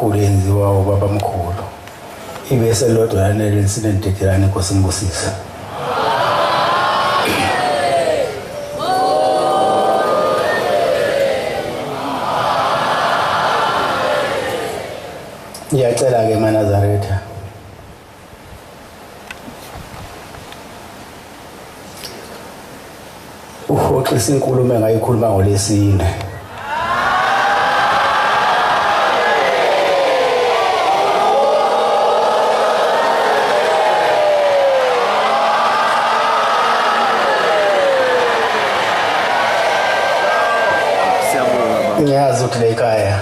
omkhulu yenziwa ubabamkhulu. Ibese lodwa lanele sinendedelane Nkosi nibusise. Ngiyacela ke maNazaretha. Uhoxisa inkulumo engayikhuluma ngolesine. Siyabonga baba. Ngiyazi ukuthi le ekhaya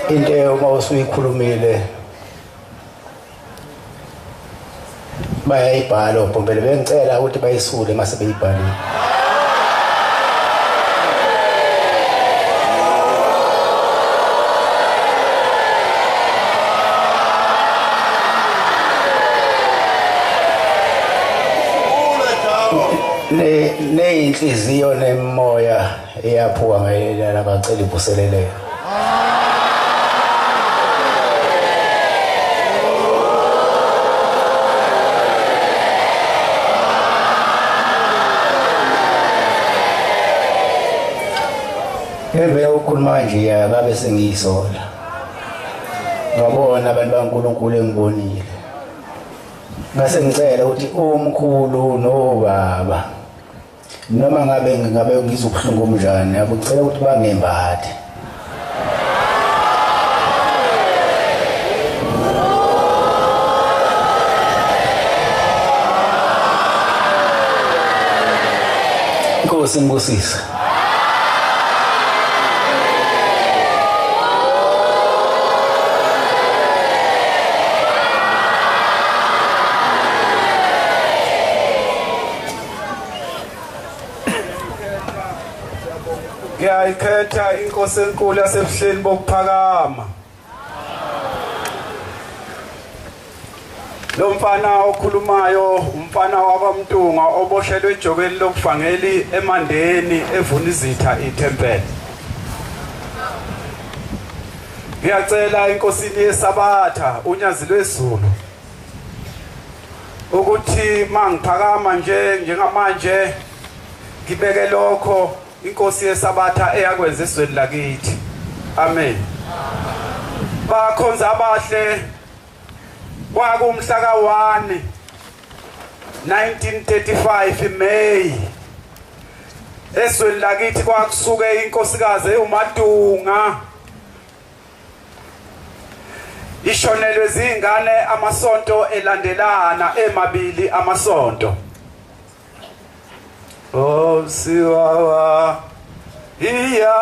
into uma usuyikhulumile bayayibhala obhombele bengicela ukuthi bayisule mase beyibhalile. Ne neyinhliziyo nemoya eyaphuka ngayelana bacela ivuseleleke. Emva kokukhuluma kanje ya ngabe sengiyisola. Ngabona abantu baNkulunkulu engibonile. Ngase ngicela ukuthi umkhulu nobaba noma ngabe ngingabe ngizwa ubuhlungu obunjani abucela ukuthi bangembathe. Inkosi ngibusise. Ngiyayikhetha inkosi enkulu yasebuhleni bokuphakama. Lo mfana okhulumayo umfana wakwaMntungwa oboshelwe ejokeni lokuvangeli eMandeni evuna izitha ithempeli. Ngiyacela inkosini yeSabatha unyazi lwezulu ukuthi mangiphakama nje njengamanje ngibeke lokho inkosi yeSabatha eyakwenza ezweni lakithi. Amen. Bakhonza abahle kwakumhla ka-1 1935 May ezweni lakithi kwakusuke inkosikazi ewuMadunga ishonelwe zingane amasonto elandelana emabili amasonto. Oh siwawa iya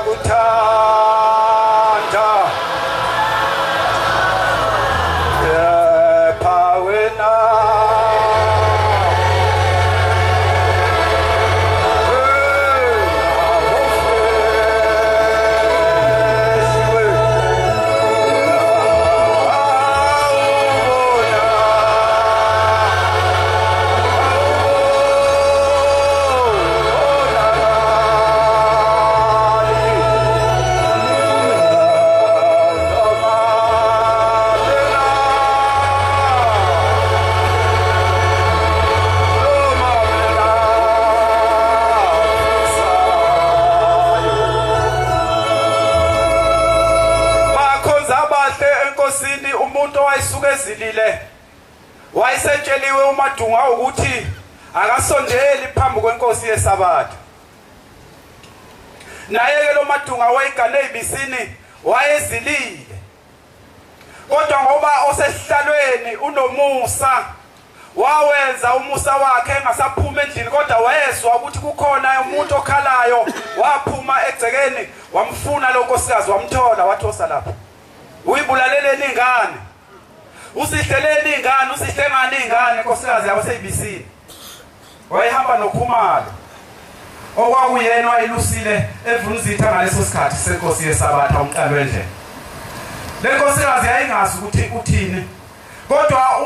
kuthanda kepha wena Bakhonza abahle enkosini umuntu owayisuka ezilile wayesetsheliwe uMadunga ukuthi akasondeli phambi kwenkosi yeSabatha. Naye ke lo Madunga wayegane ibisini wayezilile, kodwa ngoba osesihlalweni unomusa wawenza umusa wakhe engasaphuma endlini, kodwa wezwa ukuthi kukhona umuntu okhalayo, waphuma egcekeni wamfuna lo nkosikazi wamthola, wathi osa lapha uyibulaleleni ingane, usihleleni ingane, usihle ngani ingane nkosikazi yabo seyibisini. Wayehamba noKhumalo okwakuyena wayelusile evuna izitha ngaleso sikhathi senkosi yeSabatha umqali wendlela. Le nkosikazi yayingazi ukuthi uthini. Kodwa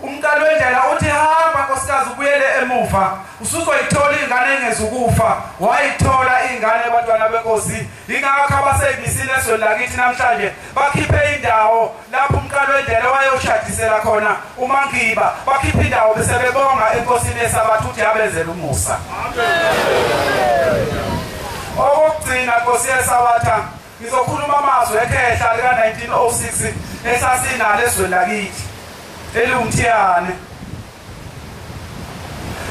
umqali wendlela uthi hamba nkosikazi ubuyele emuva, usuzoyithola ingane engezukufa. Wayithola ingane abantwana benkosi. Ingakho abasebisini ezweni lakithi namhlanje bakhiphe indawo lapho umqali wendlela wayoshadisela khona uMangiba, bakhiphe indawo bese bebonga enkosini yeSabatha ukuthi yabenzela umusa. Okokugcina nkosi yeSabatha, ngizokhuluma amazwi ekhehla lika-1906 esasinalo ezweni lakithi eliwumthiyane.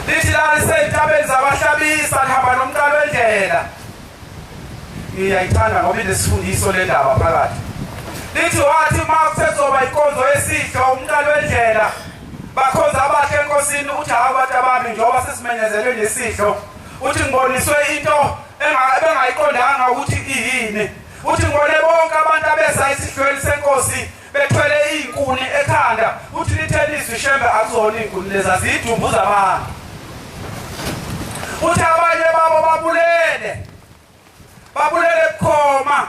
Lithi lalisey'ntabeni zabahlabisa lihamba nomqali wendlela. Ngiyayithanda ngoba inesifundiso le ndaba phakathi. Lithi wathi uma kusezoba inkonzo yesidlo umqali wendlela bakhonza abahle enkosini, uthi hawu bantu abami, njengoba sesimenyezelwe nesidlo, uthi ngiboniswe into ebengayiqondanga ukuthi iyini. Uthi ngibone bonke abantu abeza esidlweni senkosi bethwele iy'nkuni ekhanda. Uthi lithe lizwi Shembe akuzona iy'nkuni leza, ziyidumbu zabantu. Uthi abanye babo babulele bukhoma.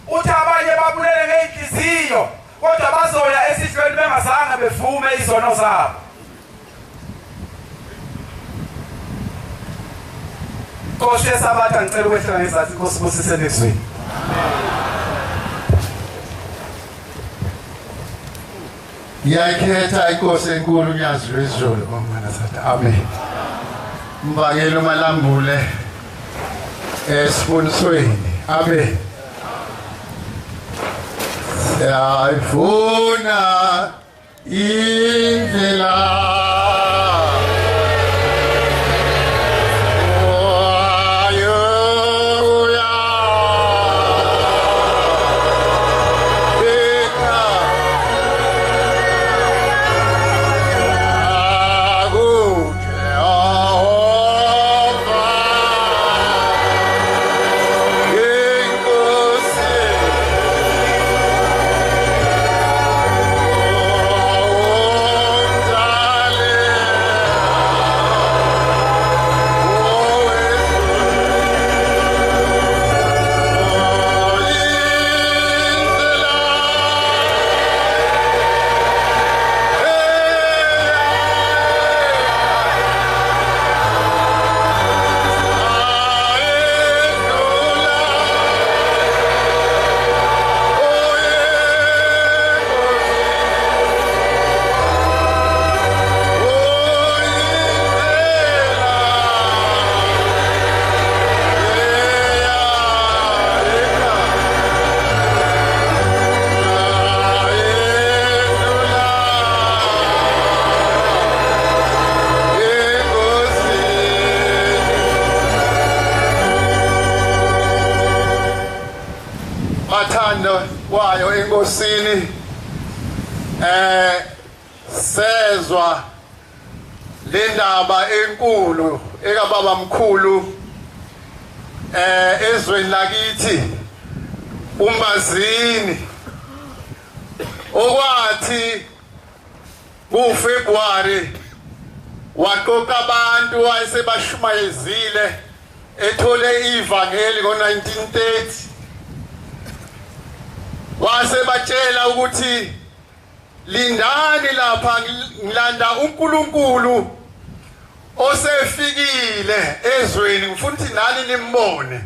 Uthi abanye babulele ngey'nhliziyo, kodwa bazoya esidlweni bengazange bevume izono zabo. Nkosi yeSabatha, ngicela ukwehlela ngezansi. Inkosi ibusise ezweni. Ngiyayikhetha inkosi enkulu uNyazi lwezulu omanazathi. Amen. Mvangeli uMalambule esifunisweni. Amen. Siyayifuna indlela Kwayo enkosini. Sezwa le ndaba enkulu ekababa mkhulu ezweni lakithi uMbazini, okwathi kuFebruary waqoqa abantu wayesebashumayezile ethole ivangeli ngo-1930, wasebatshela ukuthi lindani lapha, ngilanda uNkulunkulu osefikile ezweni, ngifuna ukuthi nani nimbone.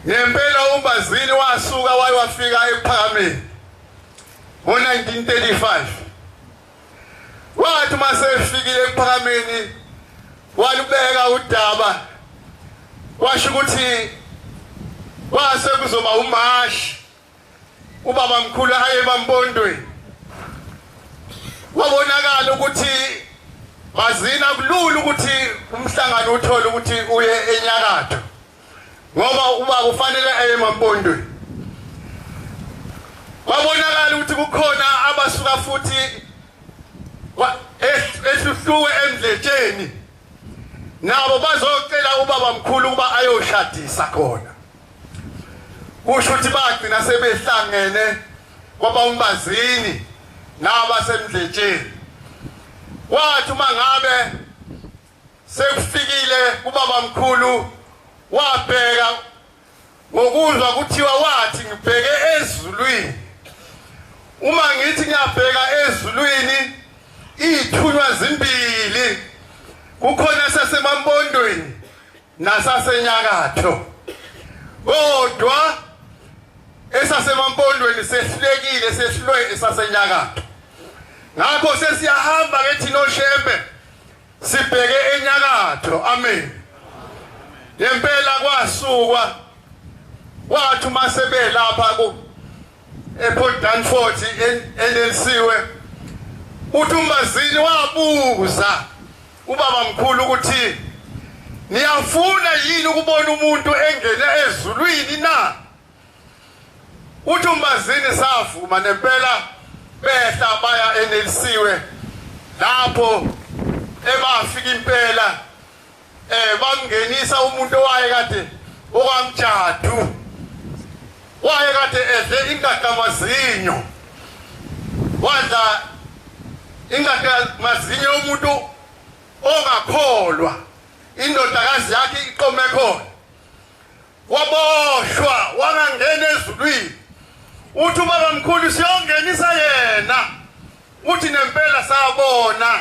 Ngempela uMbazini wasuka wayewafika ekuphakameni ngo-1935. Wathi uma sefikile ekuphakameni walubeka udaba, washo ukuthi kwase kuzoba umashi ubaba mkhulu aye emampondweni. Wabonakala ukuthi Bazina kulula ukuthi umhlangano uthole ukuthi uye enyakatho, ngoba ubaba ufanele aye emampondweni. Kwabonakala ukuthi kukhona abasuka futhi ehluhluwe emdletsheni, nabo bazocela ubaba mkhulu ukuba ayoshadisa khona. Kusho ukuthi bagcina sebehlangene kwaba uMbazini nabasemdletsheni. Kwathi uma ngabe sekufikile kubaba mkhulu, wabheka ngokuzwa kuthiwa wathi ngibheke ezulwini, Uma ngithi ngiyabheka ezulwini ithunywa zimbili, kukhona sasemampondweni nasasenyakatho, kodwa esasemampondweni sehlulekile, sehlulwe esasenyakatho. Ngakho sesiyahamba ke thina oShembe sibheke enyakatho. Amen. Ngempela kwasukwa kwathi uma sebelapha ku ePort Danford enelisiwe, uthi uMazini wabuza ubaba mkhulu ukuthi niyafuna yini ukubona umuntu engene ezulwini na? Uthi uMazini savuma nempela, behla baya enelisiwe lapho ebafika impela bamngenisa umuntu owayekade okwamjadu, wayekade edle ingagamazinyo, wadla ingagamazinyo umuntu ongakholwa, indodakazi yakhe iqome khona, waboshwa wangangena ezulwini. Uthi ubaba mkhulu siyongenisa yena, uthi nempela sabona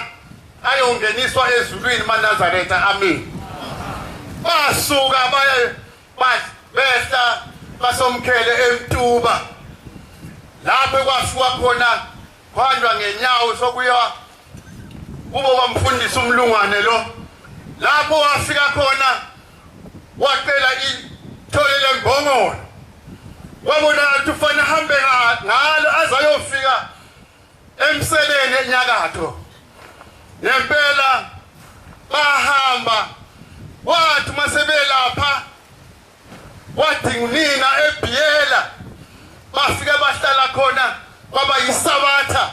ayongeniswa ezulwini maNazaretha. Amen. Basuka baye behla basomkhele eMtuba, lapho kwafika khona kwanjwa ngenyawo sokuya kubo kwamfundisa umlungwane lo. Lapho wafika khona wacela ithole lembongolo, wabona ukuthi ufanele ahambe ngalo aze ayofika emseleni enyakatho. Ngempela bahamba, wathi masebelapha wadinga unina eBiyela, bafike bahlala khona kwaba yisabatha.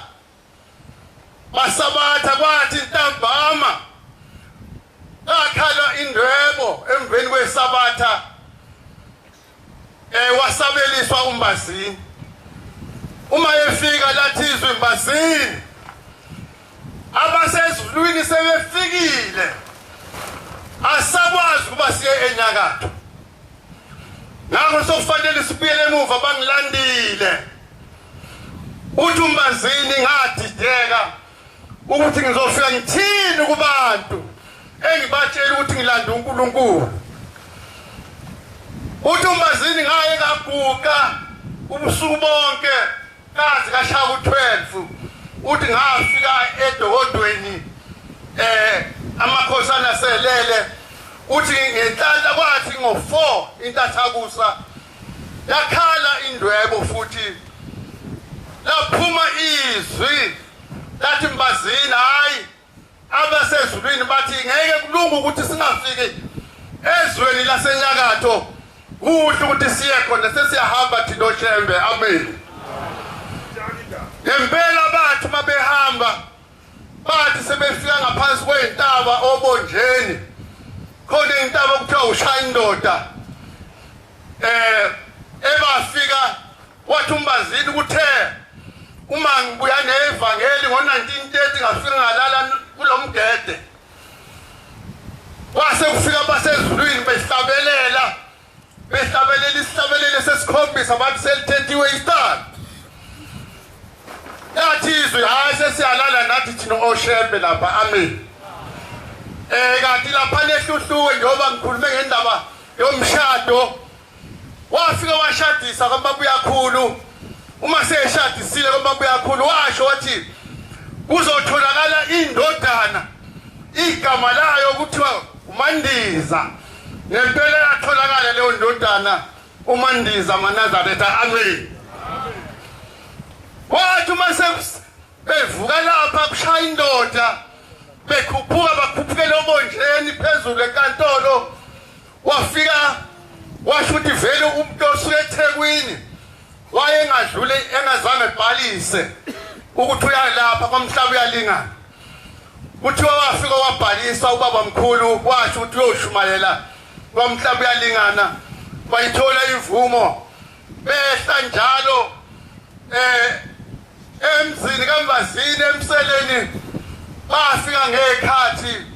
Basabatha kwathi ntambama kakhala indwebo emveni kwesabatha, wasabeliswa uMbazini. Uma efika lathi izwi Mbazini, abasezulwini sebefikile, asakwazi ukuba siye enyakatho, ngakho sokufanele sibuyele emuva, bangilandile. Uthi uMbazini ngadideka ukuthi ngizofika ngithini kubantu engibatshela ukuthi ngilanda uNkulunkulu. Uthi uMbazini ngaye ngaguqa ubusuku bonke kaze kashaya u12. Uthi ngafika edokodweni amakhosana selele. Uthi ngenhlanhla kwathi ngo4 intathakusa yakhala indwebo futhi laphuma izwi lathi Mbazini, hayi abasezulwini bathi ngeke kulunge ukuthi singafiki ezweni lasenyakatho, kuhle ukuthi siye khona, sesiyahamba thina oShembe. Amen. Ngempela bathi mabehamba bathi sebefika ngaphansi kwentaba obonjeni, khona intaba okuthiwa ushaya indoda, ebafika wathi uMbazini kuthe uma ngibuya nevangeli ngo-1930 ngafika ngalala kulomgede, kwase kufika basezulwini behlabelela behlabelela isihlabelelo sesikhombisa, bathi selithethiwe isitana. Yathi izwi hayi sesiyalala nathi thina oShembe lapha. Amen. Kanti lapha lehluhluwe njengoba ngikhulume ngendaba yomshado, wafika washadisa kwaMabuyakhulu. Uma seshadisile kwaMabuyakhulu washo wathi kuzotholakala indodana igama layo kuthiwa uMandiza. Ngempela yatholakala leyo ndodana uMandiza maNazaretha. Amen. Wathi uma bevuka lapha kushaya indoda, bekhuphuka bakhuphukela obonjeni phezulu enkantolo, wafika washo ukuthi vele umuntu osuke eThekwini wayengadlule engazange ebhalise ukuthi uyalapha kwamhlaba uyalingana. Kuthiwa wafika wabhalisa ubaba mkhulu, washo ukuthi uyoshumayela kwamhlaba uyalingana, bayithola imvumo. Behla njalo emzini kaMbazini emseleni, bafika ngekhathi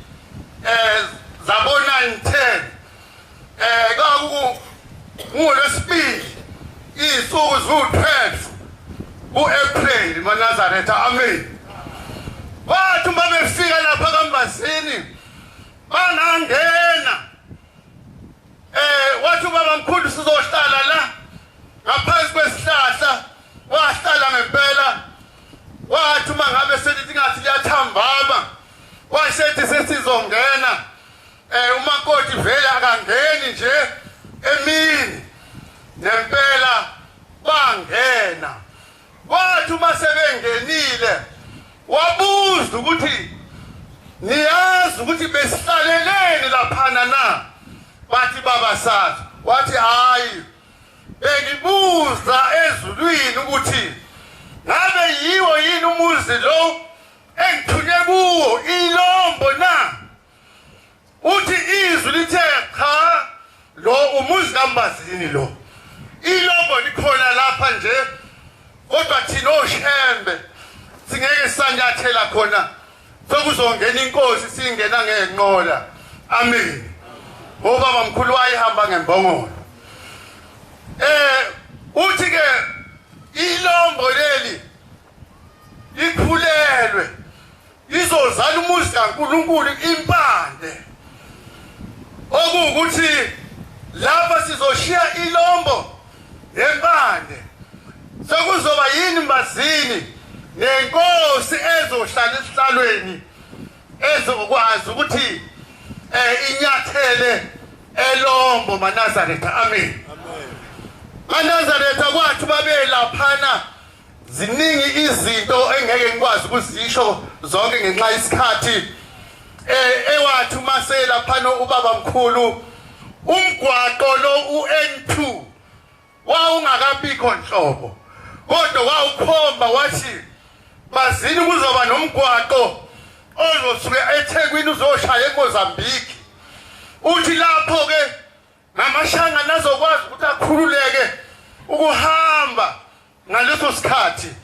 zabo 9:10 kwaku ngolwesibili, iy'nsuku ziwu-12 uApril maNazaretha. Amen. Bathi uma befika lapha kaMbazini bangangena, wathi ubaba mkhulu sizohlala la ngaphansi kwesihlahla. Wahlala ngempela. Wathi uma ngabe selithi ngathi liyathambama, wasethi sesizongena. Umakoti vele akangeni nje emini. Nempela bangena. Wathi uma sebengenile wabuza ukuthi niyazi ukuthi besihlaleleni laphana na? Bathi baba sazi. Wathi hayi, bengibuza ezulwini ukuthi ngabe yiwo yini umuzi lo engithunywe kuwo, ilombo na? Uthi izwi lithe cha, lo umuzi kaMbazini lo, ilombo likhona lapha nje, kodwa thina oShembe singeke sanyathela khona, sokuzongena inkosi singena ngenqola. Amen. Ubaba mkhulu wayehamba ngembongolo. Uthi ke ilombo leli likhulelwe lizozala umuzi kaNkulunkulu impande, okuwukuthi lapha sizoshiya ilombo nempande, sekuzoba yini Mbazini nenkosi ezohlala esihlalweni ezokwazi ukuthi inyathele elombo maNazaretha. Amen. MaNazaretha kwathi babe laphana ziningi izinto engeke ngikwazi ukuzisho zonke ngenxa yesikhathi. Ewathi uma laphana ubaba mkhulu, umgwaqo lo uN2 wawungakabikho nhlobo, kodwa wawukhomba wathi Mbazini kuzoba nomgwaqo ozosuka eThekwini uzoshaya eMozambique. Uthi lapho ke namashanga nazokwazi ukuthi akhululeke ukuhamba ngaleso sikhathi.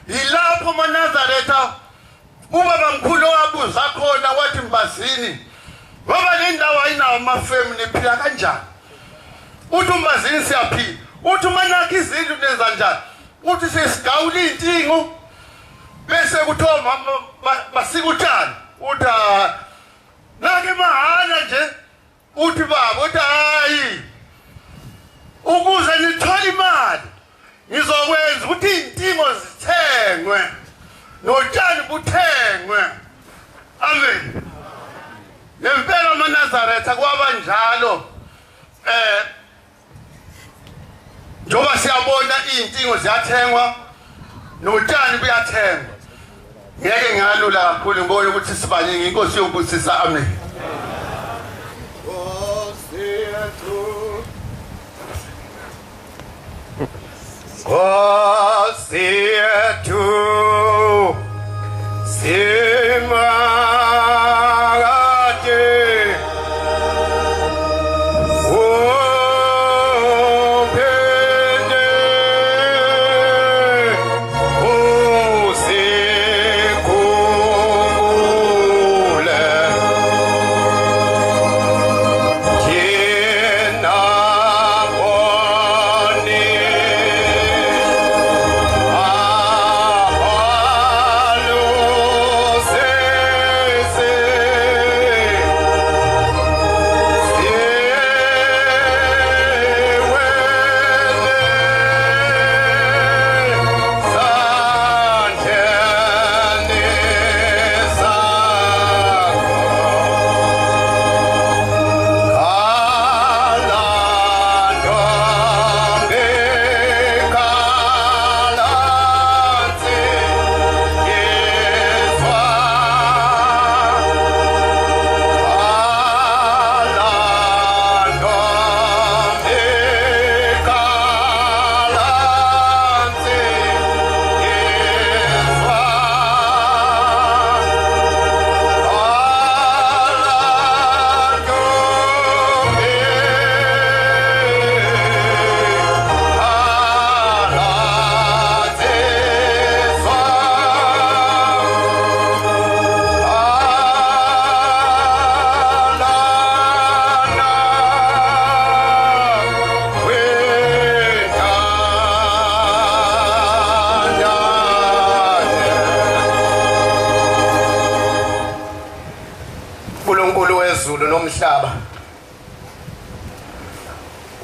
Yilapho maNazaretha ubaba mkhulu wabuza khona wathi Mbazini, ngoba le ndawo ayinawo amafemu niphila kanjani? Uthi uMbazini siyaphila. Uthi manakho izindlu nenza njani? Uthi sesigawula intingo bese kuthiwa mama basika utshani. Uthi nake mahhala nje. Uthi baba, uthi hayi, ukuze nithole imali ngizokwenza ukuthi iy'ntingo zithengwe notshani buthengwe. Amen. Ngempela amaNazaretha kwaba njalo. Njengoba siyabona iy'ntingo ziyathengwa notshani buyathengwa. Ngeke ngalula kakhulu, ngibona ukuthi sibaningi. Inkosi yobusisa. Amen. Nkosi yethu simakade, uphinde usikhumbule thina boni.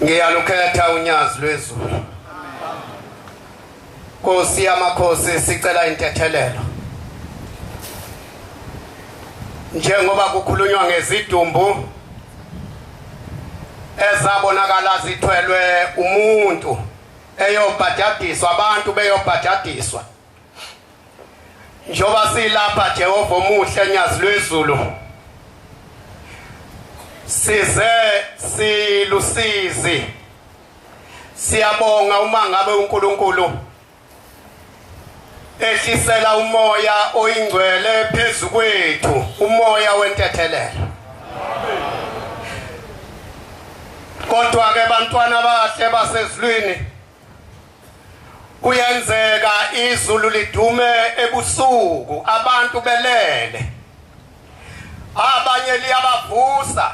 Ngiyalukhetha unyazi lwezulu. Nkosi yamakhosi, sicela intethelelo. Njengoba kukhulunywa ngezidumbu ezabonakala zithwelwe umuntu eyobhajadiswa, abantu beyobhajadiswa. Njengoba silapha Jehova omuhle nyazi lwezulu, size silusizi. Siyabonga uma ngabe uNkulunkulu ehlisela umoya oyingcwele phezu kwethu, umoya wentethelelo. Kodwa ke bantwana bahle basezulwini, kuyenzeka izulu lidume ebusuku abantu belele, abanye liyabavusa,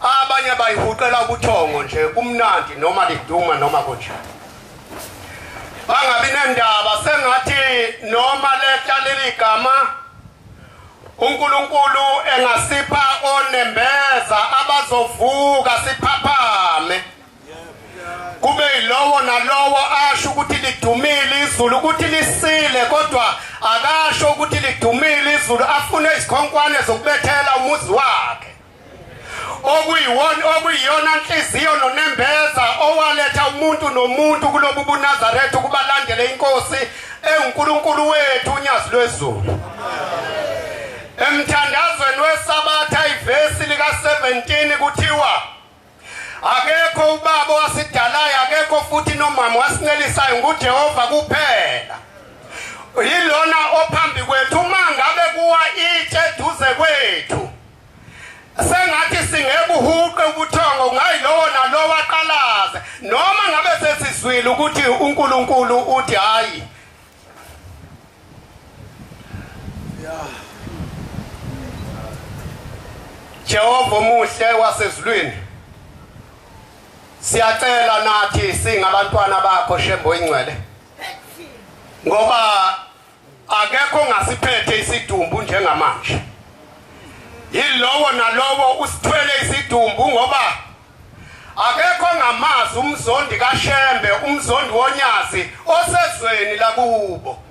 abanye bayihuqela ubuthongo nje, kumnandi noma liduma noma kunjani, bangabi nendaba. Sengathi noma lehla leli gama, uNkulunkulu engasipha onembeza abazovuka siphaphame, kube yilowo nalowo asho ukuthi lidumile izulu, ukuthi lisile, kodwa akasho ukuthi lidumile izulu, afune izikhonkwane zokubethela umuzi wakhe, okuyiwona okuyiyona nhliziyo nonembeza owaletha umuntu nomuntu kulobu buNazaretha ukubalandele inkosi enguNkulunkulu wethu unyazi lwezulu. Emthandazweni weSabatha ivesi lika 17 kuthiwa akekho ubaba owasidalayo, akekho futhi nomama wasincelisayo, nguJehova kuphela. Yilona ophambi kwethu. Uma ngabe kuwa itshe eduze kwethu, sengathi singeke uhuqe ubuthongo, ngayilowo nalowo aqalaze, noma ngabe sesizwile ukuthi uNkulunkulu uthi hayi. Jehova omuhle wasezulwini, siyacela nathi singabantwana bakho Shembe oyingcwele, ngoba akekho ongasiphethe isidumbu njengamanje, yilowo nalowo usithwele isidumbu, ngoba akekho ongamazi umzondi kaShembe, umzondi wonyazi osezweni lakubo.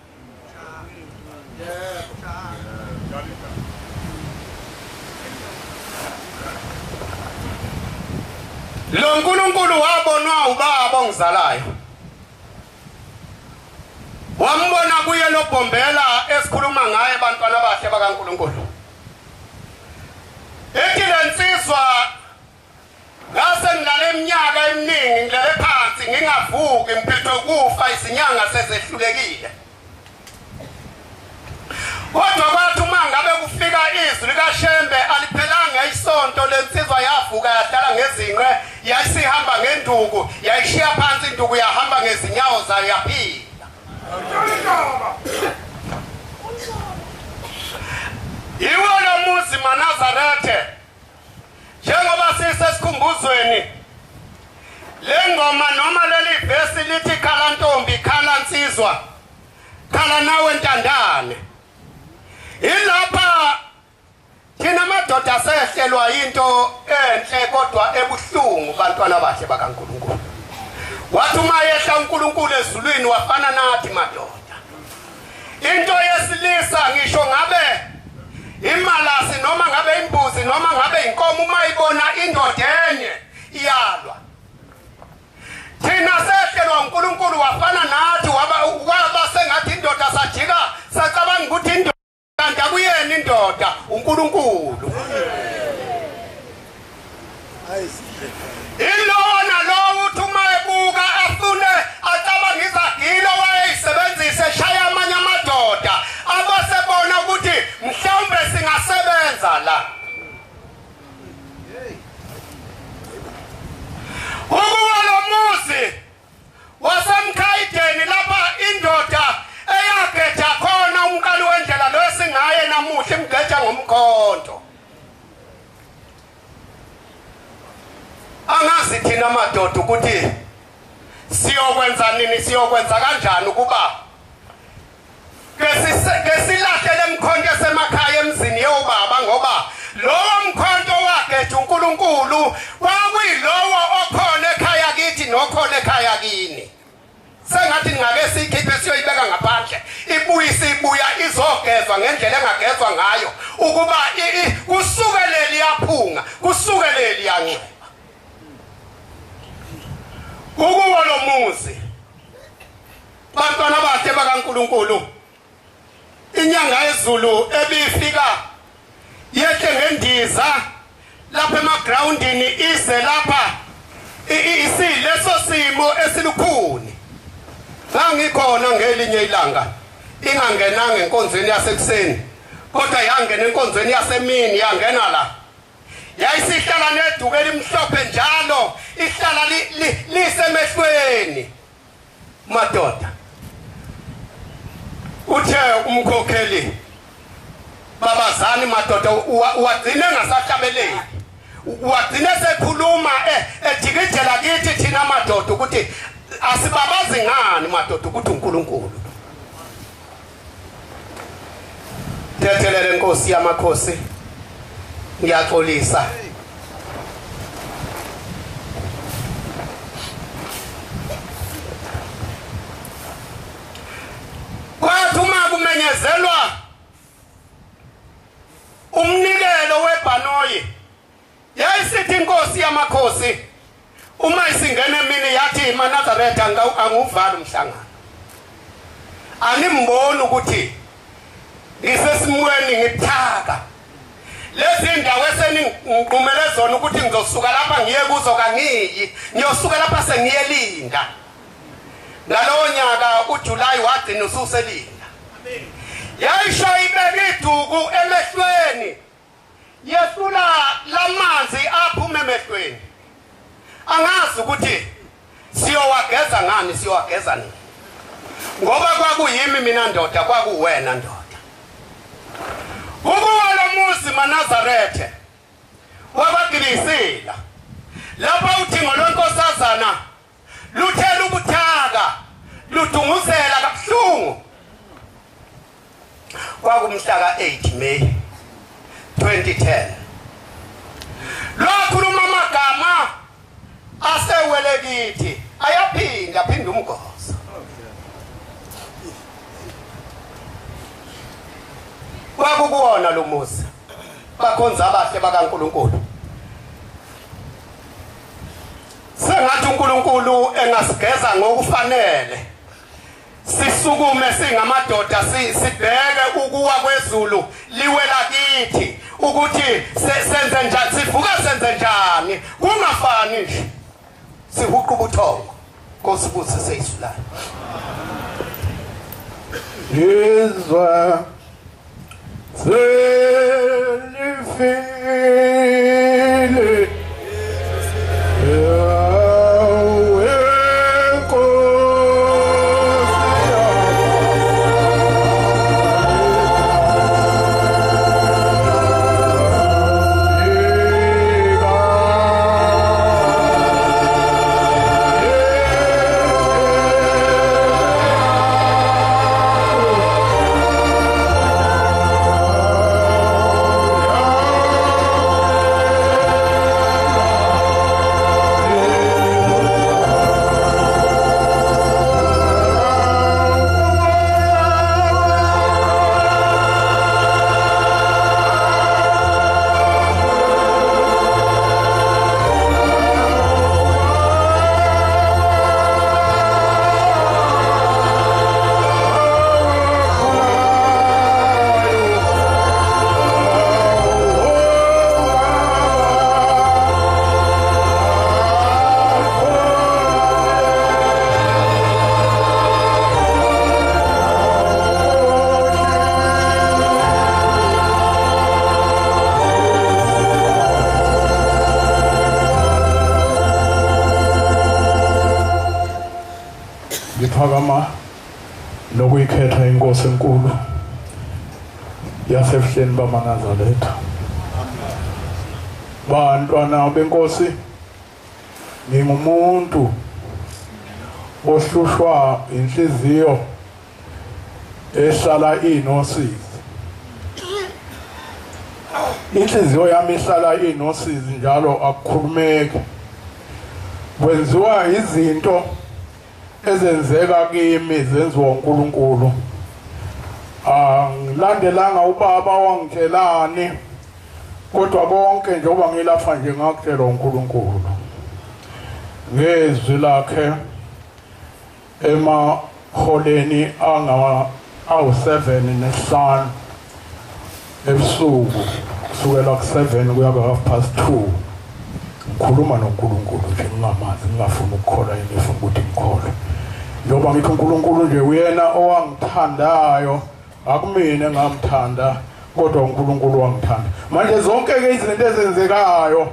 Lo nkulunkulu wabonwa ubaba ongizalayo, wambona kuye lo Bhombela esikhuluma ngaye. Bantwana bahle bakaNkulunkulu, ethi lensizwa, ngase ngilale iminyaka eminingi, ngilele phansi ngingavuki, ngiphethwe ukufa, izinyanga sezehlulekile. Kodwa kwathi uma ngabe kufika izwi likaShembe, aliphelanga isonto, lensizwa yavuka, yahlala ngezinqe, yayisihamba ngenduku, yayishiya phansi induku, yahamba ngezinyawo zayo, yaphila. Iwo lo muzi maNazarethe, njengoba sisesikhumbuzweni, le ngoma noma leli vesi lithi, "Khala ntombi, khala nsizwa, khala nawe ntandane." Ilapha thina madoda sehlelwa into enhle kodwa ebuhlungu, bantwana bahle bakaNkulunkulu. Wathi uma yehla uNkulunkulu ezulwini, wafana nathi madoda. Into yesilisa, ngisho ngabe imalasi noma ngabe imbuzi noma ngabe inkomo, uma ibona indoda enye iyalwa. Thina sehlelwa uNkulunkulu wafana nathi, waba sengathi indoda, sajika sacabanga ukuthi indoda, kanti akuyena indoda, uNkulunkulu. Ilona lowo uthi uma ebuka afune acabanga izagilo wayeyisebenzisa eshaya amanye amadoda, abasebona ukuthi mhlawumbe singasebenza la. Ukuwa lo muzi wasemkhayideni, lapha indoda eyageja khona umqali wendlela lo esingaye namuhla, imgeja ngomkhonto. Angazi thina madoda ukuthi siyokwenza nini, siyokwenza kanjani ukuba ke silahle lemkhonto esemakhaya emzini yobaba, ngoba Lowo mkhonto wageja uNkulunkulu kwakuyilowo okhona ekhaya kithi nokhona ekhaya kini. Sengathi ngake siyikhiphe siyoyibeka ngaphandle, ibuye isibuya izogezwa ngendlela engagezwa ngayo, ukuba kusuke leli yaphunga, kusuke leli yanxeba. Kukuwo lo muzi, bantwana bahle bakaNkulunkulu, inyanga yezulu ebifika yehle ngendiza lapha emagrawundini ize lapha isileso simo esilukhuni. Ngangikhona ngelinye ilanga ingangenanga enkonzweni yasekuseni, kodwa yangena enkonzweni yasemini, yangena la. Yayisihlala neduku elimhlophe njalo, ihlala lisemehlweni. Madoda, uthe umkhokheli, babazani madoda, wagcine ngasahlabeleli, wagcine sekhuluma ejikijela kithi thina madoda ukuthi asibabazi ngani madoda ukuthi uNkulunkulu. Thethelele Nkosi yamakhosi, ngiyaxolisa. Kwathi uma kumenyezelwa umnikelo webhanoyi, yayisithi inkosi yamakhosi uma isingena emini yathi maNazaretha anguvala umhlangano, animboni ukuthi ngisesimweni ngithaka lezi ndawo eseningiqumele zona ukuthi ngizosuka lapha ngiye kuzo, kangiyi, ngiyosuka lapha sengiyelinda. Ngalowo nyaka uJuly wagcina ususelinda. Yayisho ibeka iduku emehlweni, yehlula lamanzi aphuma emehlweni. Angazi ukuthi siyowageza ngani, siyowageza nini, ngoba kwakuyimi mina ndoda, kwakuwena ndoda. Ukuwa lo muzi maNazarethe wabagilisila lapha uthingo lwenkosazana luthela ubuthaka, ludunguzela kabuhlungu. Kwakumhla ka-8 May 2010 lwakhuluma amagama asewele kithi, ayaphinda aphinda umgozo. Kwakukuwona lo muzi bakhonza abahle bakaNkulunkulu. Sengathi uNkulunkulu engasigeza ngokufanele, sisukume singamadoda, sibheke ukuwa kwezulu liwela kithi, ukuthi senze njani, sivuka senze njani, kungafani nje sihuqa ubuthongo. Nkosi busise izwi layo. Izwa selifile Ngiphakama nokuyikhetha inkosi enkulu yasebuhleni bamaNazaretha. Bantwana benkosi, ngingumuntu ohlushwa inhliziyo ehlala inosizi. Inhliziyo yami ihlala inosizi njalo, akukhulumeki. Kwenziwa izinto ezenzeka kimi zenziwa uNkulunkulu. Angilandelanga ubaba wangitshelani, kodwa konke njengoba ngilapha nje ngakutshelwa uNkulunkulu ngezwi lakhe emaholeni angama awu7 nesihlanu ebusuku, kusukela ku7 kuya ku2:30. Ngikhuluma noNkulunkulu nje, ngingamazi, ngingafuni ukukholwa, ngifuna ukuthi ngikholwe. Njengoba ngithi uNkulunkulu nje uyena owangithandayo, akumina engamthanda, kodwa uNkulunkulu wangithanda. Manje zonke ke izinto ezenzekayo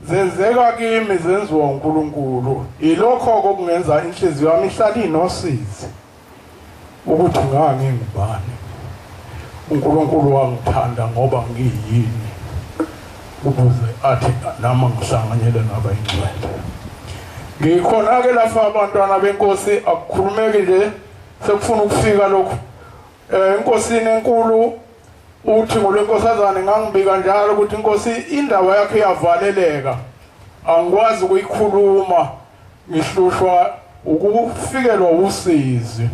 zenzeka kimi zenziwa uNkulunkulu. Ilokho okungenza inhliziyo yami ihlale inosizi ukuthi ngangingubani. uNkulunkulu wangithanda ngoba ngiyini, ukuze athi nami ngihlanganyele nabayingcwele. Ngikhona ke lapha abantwana benkosi, akukhulumeki nje, sekufuna ukufika lokhu. Enkosini enkulu uthi ngolwenkosazane ngangibika njalo ukuthi inkosi indaba yakhe iyavaleleka, angikwazi ukuyikhuluma, ngihlushwa ukufikelwa usizi.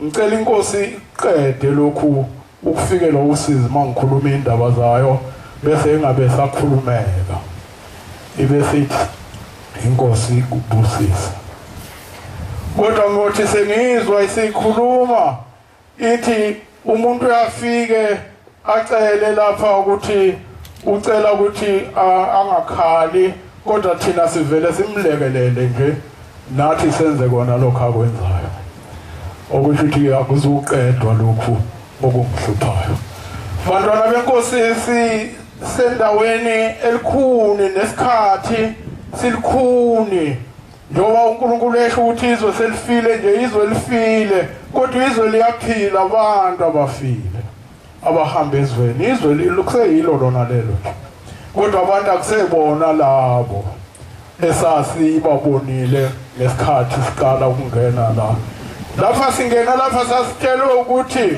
Ngicela inkosi iqede lokhu ukufikelwa usizi mangikhuluma indaba zayo, bese ingabe sakhulumeka, ibe sithi inkosi kubusisa. Kodwa ngothi sengizwa isikhuluma ithi umuntu uyafike acele lapha ukuthi ucela ukuthi angakhali, kodwa thina sivele simlekelele nje, nathi senze kona lokho akwenzayo, okusho ukuthi akuzuqedwa lokhu okungihluphayo. Bantwana benkosi, sisendaweni elikhuni nesikhathi silikhuni, njengoba uNkulunkulu esho ukuthi izwe selifile nje, izwe lifile, kodwa izwe liyaphila, abantu abafile abahamba ezweni, izwe kuseyilo lona lelo nje, kodwa abantu akusebona labo esasibabonile ngesikhathi siqala ukungena la. Lapha singena lapha sasitshelwe ukuthi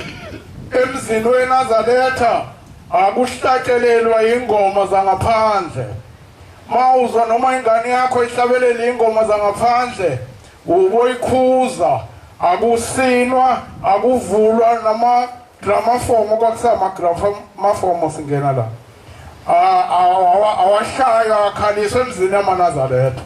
emzini weNazaretha akuhlatshelelwa ingoma zangaphandle. Mawuzwa noma ingane yakho ihlabelela ingoma zangaphandle, uboyikhuza, akusinwa, akuvulwa nama gramafomo, kwakusama gramafomo singena la. Awashaywa akhaliswe emzini yamaNazaretha.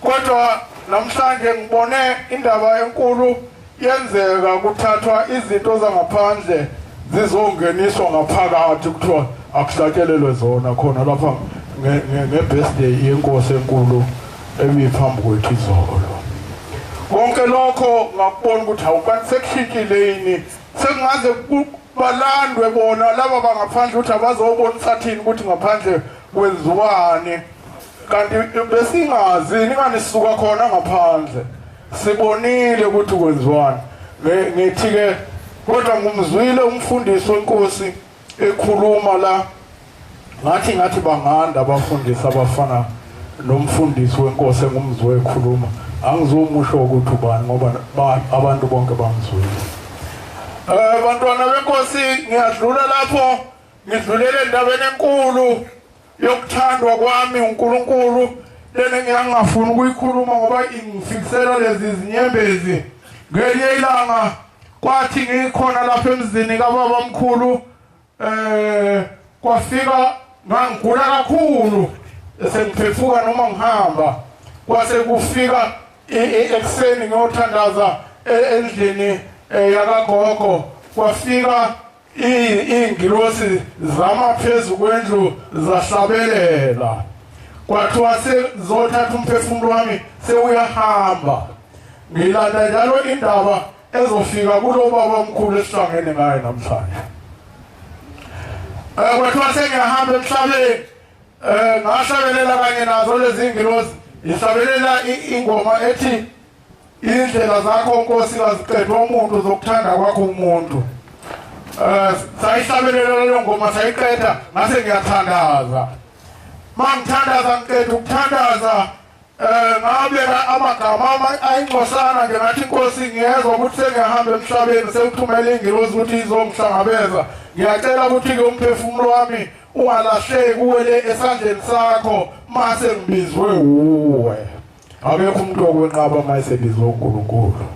Kodwa namhlanje ngibone indaba enkulu yenzeka, kuthathwa izinto zangaphandle zizongeniswa ngaphakathi, kuthiwa akuhlatshelelwe zona khona lapha nge-birthday yenkosi enkulu ebiphambi kwethu izolo. Konke lokho ngakubona ukuthi awukanti sekushintshile yini, sekungaze balandwe bona laba bangaphandle ukuthi abazobonisa thini ukuthi ngaphandle kwenziwani, kanti besingazi ningani sisuka khona ngaphandle, sibonile ukuthi kwenziwani. Ngithi ke kodwa ngumzwile umfundisi wenkosi ekhuluma la, ngathi banganda abafundisi abafana nomfundisi wenkosi engumzwe ekhuluma. Angizumusho ukuthi ubani ngoba abantu bonke bamzwile. Bantwana benkosi, ngiyadlula lapho ngidlulele endabeni enkulu yokuthandwa kwami uNkulunkulu, lena ngiyangafuni ukuyikhuluma ngoba ingifikisela lezi zinyembezi. Ngelinye ilanga kwathi ngikhona lapha emzini kababa mkhulu, kwafika ngangigula kakhulu sengiphephuka noma ngihamba, kwase kufika ekuseni ngiyothandaza endlini yakagogo, kwafika ingilosi zama phezu kwendlu zahlabelela, kwathiwa sezothatha umphefumulo wami sewuyahamba. Ngilanda njalo indaba ezofika kulo baba omkhulu esihlangene ngaye namhlanje. Kwathiwa sengiyahamba emhlabeni, ngahlabelela kanye nazo lezi ngilosi, ngihlabelela ingoma ethi indlela zakho Nkosi kaziqedwa umuntu, zokuthanda kwakho umuntu. Sayihlabelela leyo ngoma sayiqeda, ngase ngiyathandaza. Mangithandaza ngiqeda ukuthandaza, ngabeka amagama ayingcosana nje, ngathi Nkosi ngiyezwa ukuthi sengiyahamba emhlabeni, sewuthumela ingilosi ukuthi izongihlangabeza, ngiyacela ukuthi ke umphefumulo wami ungalahleki uwele esandleni sakho mase ngibizwe uwe. Akekho umuntu okwenqaba mase bizwe uNkulunkulu.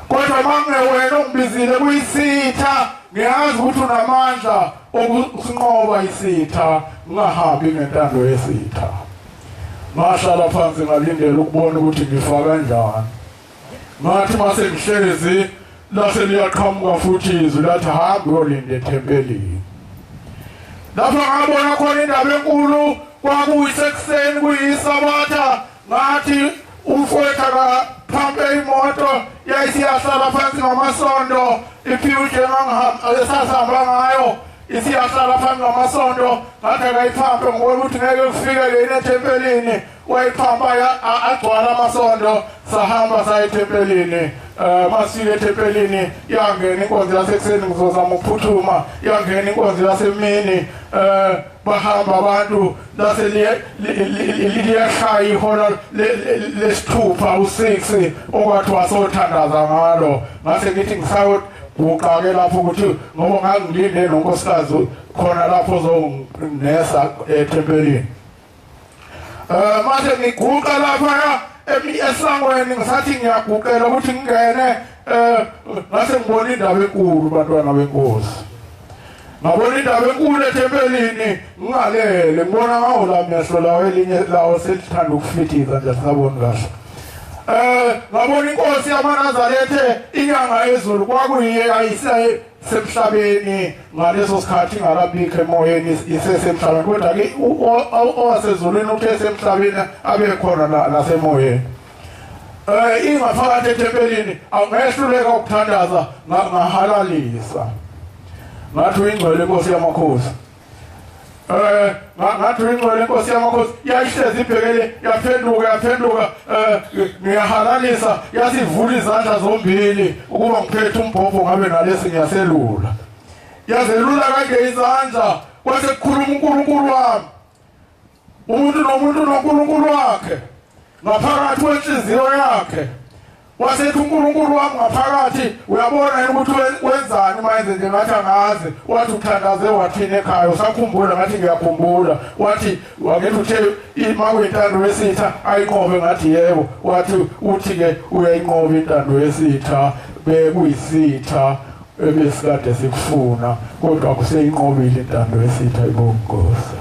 Kodwa mangewena ongibizile kuyisitha, ngiyazi ukuthi unamandla okusinqoba isitha, ngingahambi ngentando yesitha. Ngahlala phansi ngalindela ukubona ukuthi ngifa kanjani. Ngathi mase ngihlezi lase liyaqhamuka futhi izwi lathi hamba uyolinda ethempelini. Lapho ngabona khona indaba enkulu, kwakuyisekuseni kuyisabatha. Ngathi umfowethu akaphampe imoto yayisiyahlala phansi ngamasondo, iphiwe esasihamba ngayo isiyahlala phansi ngamasondo. Ngathi akayiphampe ngoba ukuthi ngeke kufike lena ethempelini. Wayiphampa agcwala amasondo, sahamba saya ethempelini. Masifike ethempelini yangena inkonzo yasekuseni, ngizozama ukuphuthuma, yangena inkonzo yasemini. Bahamba abantu lase liyashaya ihora lesithupha u6 okwathiwa sothandaza ngalo. Ngase ngithi ngisayoguqa-ke lapho ukuthi ngoba ngangilinde nonkosikazi khona lapho ozonginesa ethempelini. Mase ngiguqa lapha esangweni, ngisathi ngiyaguqela ukuthi ngingene, ngase ngibona indaba enkulu bantwana benkosi. Ngabona indaba enkulu ethempelini, ngingalele ngibona ngawo la mehlo lawo elinye lawo selithanda ukufithiza nje asaboni kahle. Ngabona inkosi yamaNazaretha inyanga yezulu kwakuyiye ayisemhlabeni ngaleso sikhathi, ingalabikho emoyeni, isesemhlabeni. Kodwa ke owasezulwini uthe esemhlabeni abe khona nasemoyeni. Ingaphakathi ethempelini angehluleka ukuthandaza, ngahalalisa. Ngathi uyingcwele inkosi yamakhosi. Ngathi uyingcwele inkosi yamakhosi. Yayihlezi ibhekele, yaphenduka, ngiyahalalisa, yasivula izandla zombili ukuba ngiphethe umbhobho ngabe nalesi ngiyaselula. Yazelula kanje izandla, kwase kukhuluma uNkulunkulu wami. Umuntu nomuntu noNkulunkulu wakhe ngaphakathi kwenhliziyo yakhe. Wasethi uNkulunkulu wami ngaphakathi, uyabona yini ukuthi wenzani manje nje? Ngathi angazi. Wathi uthandaze wathini ekhaya? Usakhumbula? Ngathi ngiyakhumbula. Wathi wakethi uthe ima kuyintando yesitha ayinqobe. Ngathi yebo. Wathi uthi ke uyayinqoba intando yesitha, bekuyisitha ebesikade sikufuna, kodwa kuseyinqobile intando yesitha ibonkosi.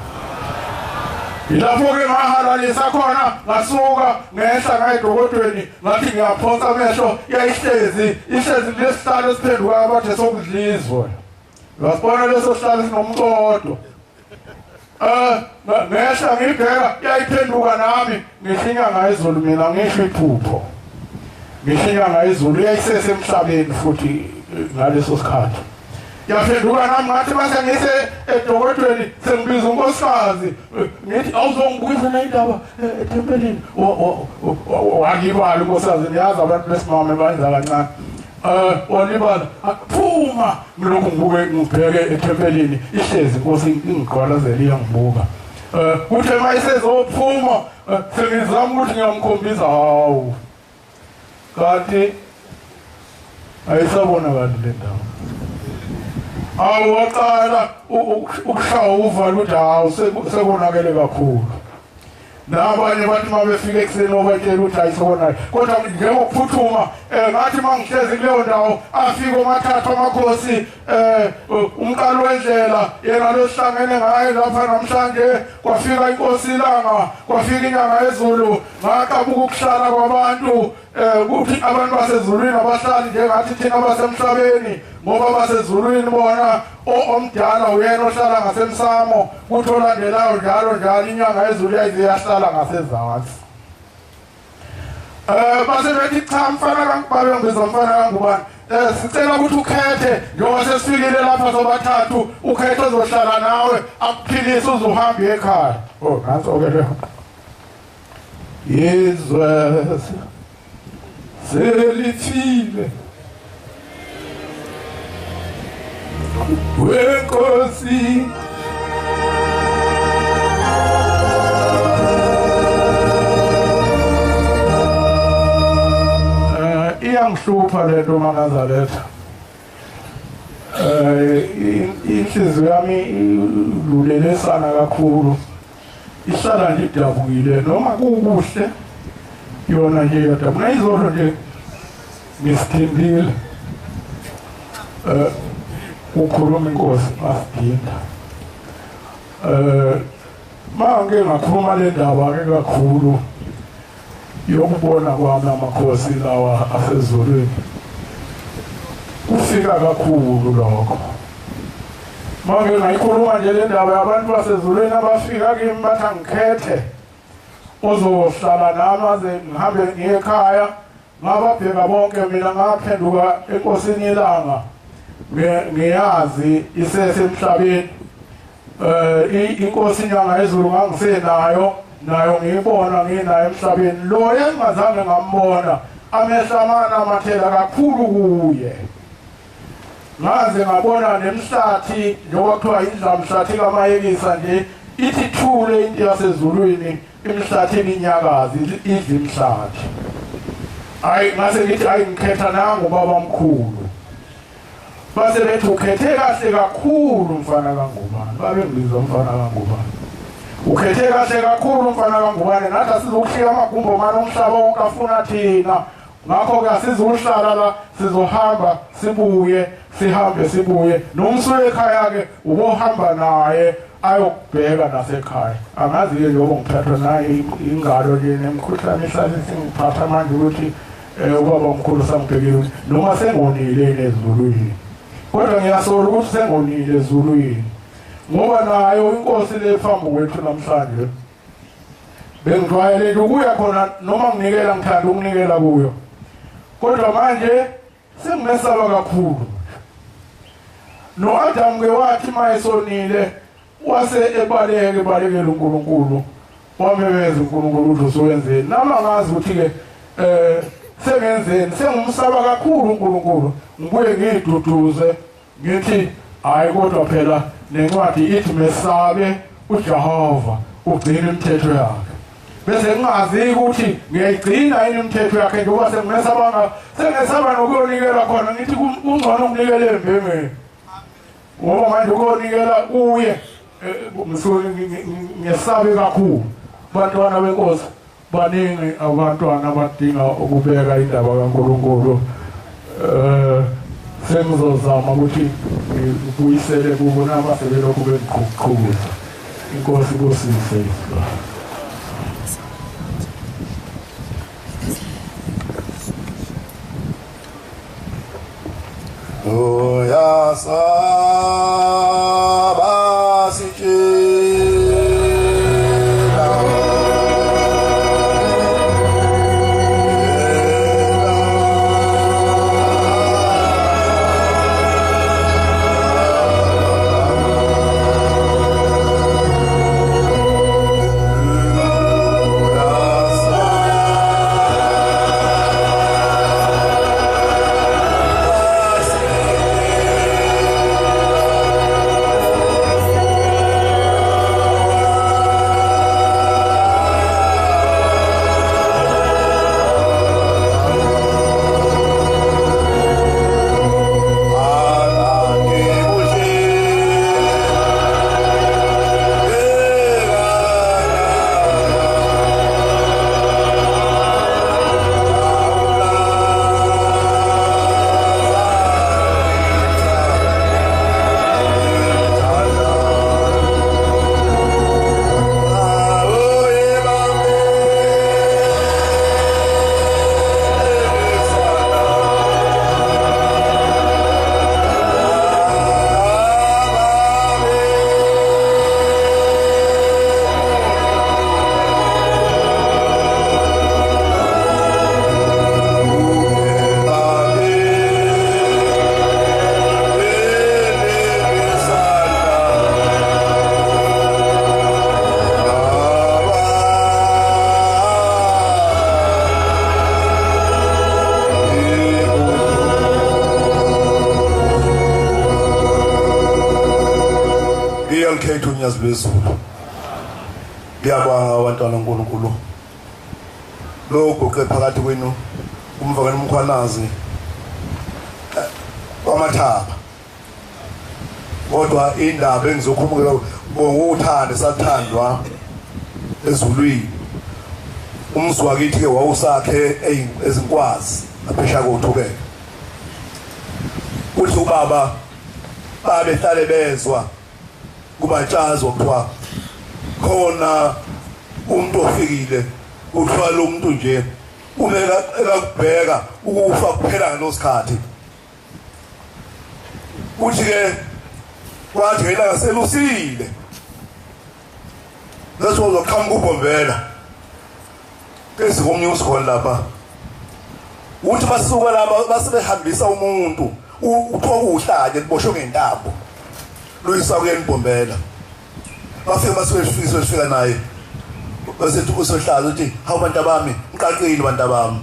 Yilapho-ke ngahalalisa khona, ngasuka ngehla ngayedokodweni, ngathi ngiyaphonsa amehlo, yayihlezi ihlezi lesihlalo esiphenduka abathe sokudlizwe. Ngasibona leso sihlalo sinomcodo. Ngehla ngibheka, yayiphenduka nami, ngihlinya ngayizulu mina, ngisho iphupho. Ngihlinya ngayizulu, yayisesemhlabeni futhi ngaleso sikhathi. Yaphenduka nami, ngathi mase ngise edokodweni sengibiza unkosikazi, ngithi awuzongibuyisa na indaba ethempelini. Walibala unkosikazi, niyazi abantu besimame bayenza kancane. Walibala, phuma. Ngilokhu ngibuke ngibheke ethempelini, ihlezi inkosi ingigqwalazela iyangibuka. Kuthe uma isezophuma sengizama ukuthi ngiyamkhombisa, hawu kanti ayisabonakali le ndawo. Awu waqala ukushaya uvalo ukuthi hawu sekonakele kakhulu. Nabanye bathi uma befika ekuseni obatshela ukuthi ayisekonakele, kodwa njengokuphuthuma ngathi uma ngihlezi kuleyo ndawo afike omathathu amakhosi, umqalo wendlela yena losihlangene ngaye lapha namhlanje. Kwafika inkosi ilanga, kwafika inyanga yezulu, ngaqabuka ukuhlala kwabantu, ukuthi abantu basezulwini abahlali njengathi thina abasemhlabeni, ngoba basezulwini bona omdala uyena ohlala ngasemsamo, kuthi olandelayo njalo njalo inyanga yezulu yayize yahlala ngasezansi. Base bethi cha mfana kaNgubane, ngibiza mfana kaNgubane, sicela ukuthi ukhethe njengoba sesifikile lapha sobathathu, ukhethe ozohlala nawe akuphilise uze uhambe ekhaya. Oh nanso-ke leyo izwe selithile wenkosi. Iyangihlupha lento maNazaretha. Inhliziyo yami ilulelesana kakhulu, ihlala nje idabukile noma kukuhle yona nje iyadabuka. Izolo nje ngisithembile ukhuluma inkosi asidinda. Manje ngakhuluma le ndaba ke kakhulu yokubona kwami amakhosi lawa asezulwini. Kufika kakhulu lokho. Manje ngayikhuluma nje le ndaba yabantu basezulwini abafika kimi bathi angikhethe ozohlala nami aze ngihambe ngiye ekhaya. Ngababheka bonke mina ngaphenduka enkosini yelanga ngiyazi isesemhlabeni. Inkosi inyanga yezulu ngangisenayo nayo ngiyibona nginayo emhlabeni. Lo engazange ngambona amehlo amana amathela kakhulu kuye. Ngaze ngabona nemhlathi njengoba kuthiwa indlamhlathi kaMayekisa nje ithi thule into yasezulwini imhlathi iminyakazi idla imhlathi. Hayi ngase ngithi hayi ngikhetha nangu baba mkhulu. Base bethi ukhethe kahle kakhulu mfana kaNgubane. Babe ngibiza mfana kaNgubane. Ukhethe kahle kakhulu mfana kaNgubane, nathi asizokushiya amagumbo manje umhlaba wonke afuna thina. Ngakho-ke asizuhlala la, sizohamba sibuye, sihambe sibuye. Nomsuke ekhaya-ke ubohamba naye ayokubheka nasekhaya. Angazi-ke njengoba ngiphathwa naye ingalo nje nemikhuhlane ihlale singiphatha manje ukuthi ubaba omkhulu sangibhekile noma sengonile ezulwini. Kodwa ngiyasola ukuthi sengonile ezulwini ngoba nayo inkosi le phambi kwethu namhlanje bengijwayeleke ukuya khona noma nginikela ngithanda ukunikela kuyo, kodwa manje sengimesaba kakhulu. No-Adamu ke wathi mayesonile wase ebaleke ebalekela uNkulunkulu, wamemeza uNkulunkulu ukuthi usowenzeni. Nami angazi ukuthi-ke sengenzeni, sengumsaba kakhulu uNkulunkulu. Ngibuye ngiyiduduze ngithi hayi kodwa phela nencwadi ithi mesabe uJehova ugcine imithetho yakhe. Bese ngingazi ukuthi ngiyayigcina yini imithetho yakhe njengoba sengimesaba, sengesaba nokuyonikela khona. Ngithi kungcono ukunikela embengeni ngoba manje ukuyonikela kuye ngisuke ngesabe kakhulu. Bantwana benkosi, baningi abantwana abadinga ukubeka indaba kaNkulunkulu. Sengizozama ukuthi ngibuyisele kubo noma sebelokhu bengiqhuqhuza. Inkosi kusise. Uyasaba sitshela Lwezulu. Ngiyabonga abantwana uNkulunkulu. Lo goqe phakathi kwenu umvakani umkhwanazi kwamathaba. Kodwa indaba engizokhuluma ngokuthanda sathandwa ezulwini. Umzi wakithi ke wawusakhe ezinkwazi aphesha kothukela. Uthi ubaba babehlale bezwa kubatshazwa kuthiwa khona umuntu ofikile, kuthiwa lo muntu nje uma ekakubheka ukufa kuphela ngalosikhathi. Uthi ke wathi yena kaselusile leso uzoqhamuka uBhombela ezikomnye usikhona lapha. Uthi basuka lapha basebehambisa umuntu uthiwa kuhlanye liboshwe ngentambo luyisa kuyena uBhombela. Bafika basebefisa befika naye basethi usohlaza uthi hawu bantu bami ngiqaqile bantu bami.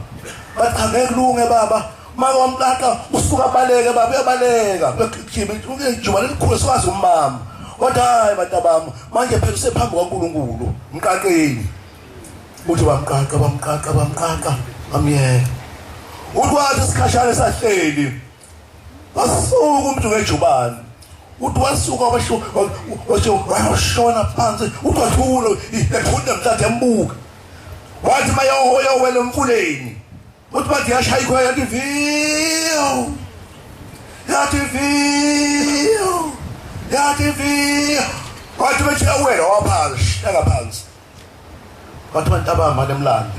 Bathi cha ngeke kulunge baba, maka wamqaqa usuka baleke baba, uyabaleka begijima ijuba lelikhulu sikwazi umbamba. Kodwa hayi bantu bami manje phela usephambi kwaNkulunkulu mqaqeni. Uthi bamqaqa bamqaqa bamqaqa bamyeka. Uthi wathi isikhashana sahleli wasuka umuntu ngejubane. Uthi wasuka washona phansi, uthi wathula ethunda mthathe embuka. Wathi mayohoya wena emfuleni. Uthi bathi yashaya ikhwaya yathi viyo, yathi viyo, yathi viyo. Wathi bathi awela waphansi, shaka phansi. Wathi bantu abamane emlando.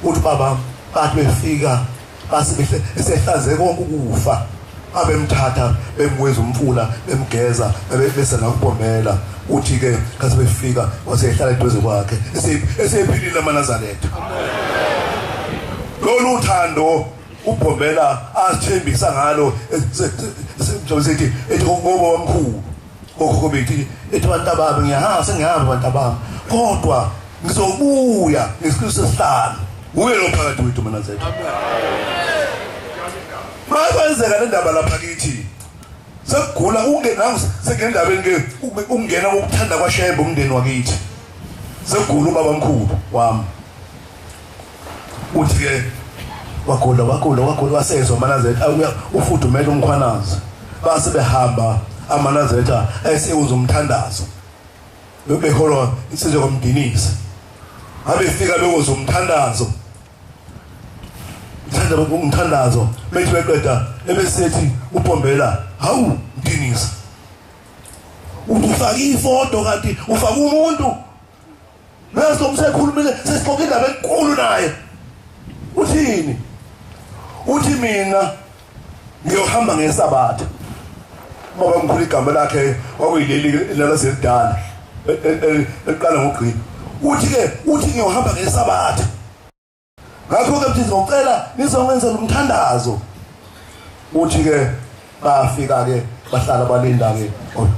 Uthi baba bathi befika base besehlanze konke ukufa. Abemthatha bemweza umfula bemgeza bese nakuBhombela. Uthi ke kaze befika wasehlala eduze kwakhe esephilile amaNazaretha. Lolu thando uBhombela asithembisa ngalo sethi ethi ngoba wamkhulu okhokho bethu ethi bantu abami ngiyahamba sengihamba bantu abami kodwa ngizobuya ngesikhathi sesihlanu. Uye lo phakathi wethu maNazaretha. Makwenzeka le ndaba lapha kithi sekugula ungena sengendabeni ke ungena ngokuthanda kwaShembe umndeni wakithi. Sekugula ubaba mkhulu wami. Uthi ke wagula wagula wagula wasezwa amaNazaretha ufudumela uMkhwanazi. Base behamba amaNazaretha esewuza umthandazo beholwa insizwe komdinisi. Abefika bekoza umthandazo umthandazo bethi beqeda ebesethi uBhombela hawu Mdinisi ufaka ifoto kanti ufaka umuntu. Bese umsekhulumile sesixoxa indaba enkulu naye. Uthini? Uthi mina ngiyohamba ngesabatha. Baba mkhulu igama lakhe kwakuyileli lalaselidala eqala ngogcina. Uthi ke uthi ngiyohamba ngesabatha. Ngakho ke mthi ngicela nizongenzela umthandazo. Uthi ke bafika ke bahlala balinda ke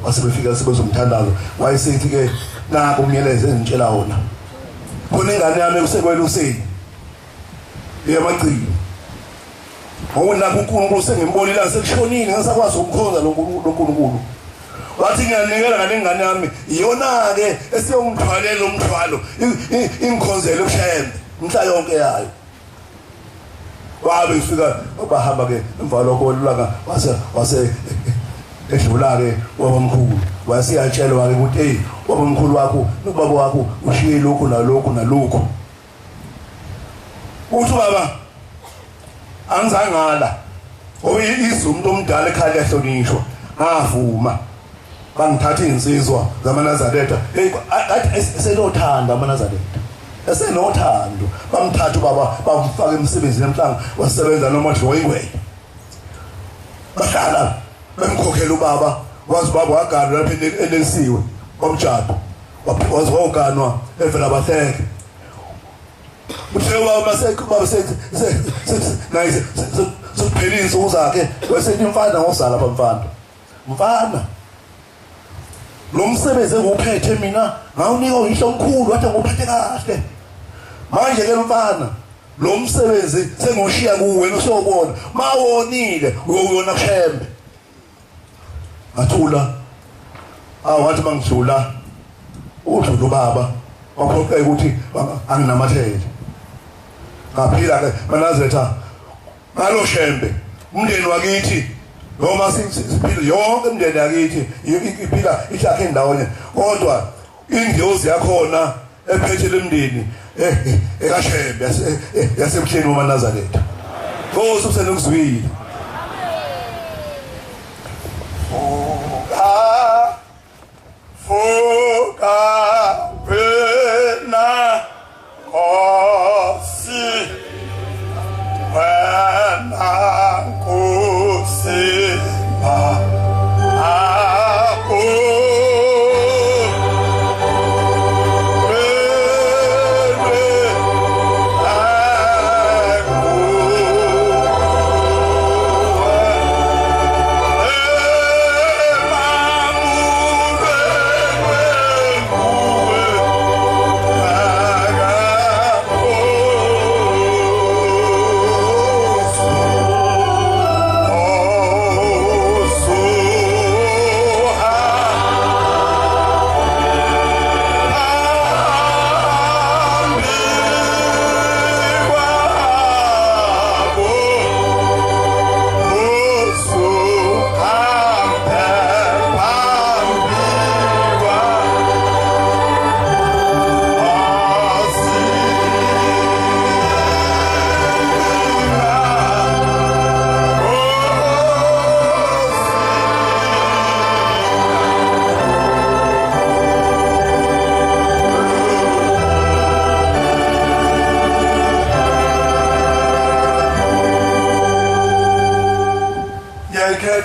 wasebefika sebezomthandazo. Wayesethi ke naku umyalezo engitshela wona. Khona ingane yami kusekweluseni yamagcini. Ngoba uNkulunkulu sengimbonile sekushonile ngisakwazi ukukhonza lo Nkulunkulu. Wathi ngiyanikela ngale ngane yami iyona ke esiyongithwalela umthwalo ingikhonzele uShembe imhla yonke yayo. Wabe ifika bahamba ke emva lokho welulaka wase edlula ke wabamkhulu. Wasiyatshelwa ke ukuthi hey wabamkhulu wakho nobaba wakho ushiye lokhu nalokhu nalokhu. Uthi baba angizangala ngoba izwe umuntu omdala ekhaya liyahlonishwa. Ngavuma bangithatha insizwa zamaNazaretha. Hey esenothando amaNazaretha esenothando. Bamthatha ubaba bamfaka emsebenzini emhlanga wasebenza noma dloyingwe. Bahlala bemkhokhela ubaba wazi ubaba waganwa lapha enelisiwe komjado. Wazi waganwa evela bahleke. Uthe ubaba baba naye sekuphela insuku zakhe wasethi mfana ngozala lapha mfana. Mfana lo msebenzi enguphethe mina ngawunika uyihlo omkhulu wathi nguphethe kahle. Manje ke mfana lo msebenzi sengoshiya kuwe usobona mawonile uyona kuShembe. Ngathula awathi mangidlula udlula ubaba waphoqeka ukuthi anginamathele. Ngaphila ke maNazaretha ngalo Shembe umndeni wakithi Noma siphila yonke imindeni yakithi iphila ihlakhe ndawonye, kodwa ingelosi yakhona ephethe lemndeni ekaShembe yasebuhleni wamaNazaretha. Nkosi usenokuzwile. Vuka wena Nkosi, wena Nkosi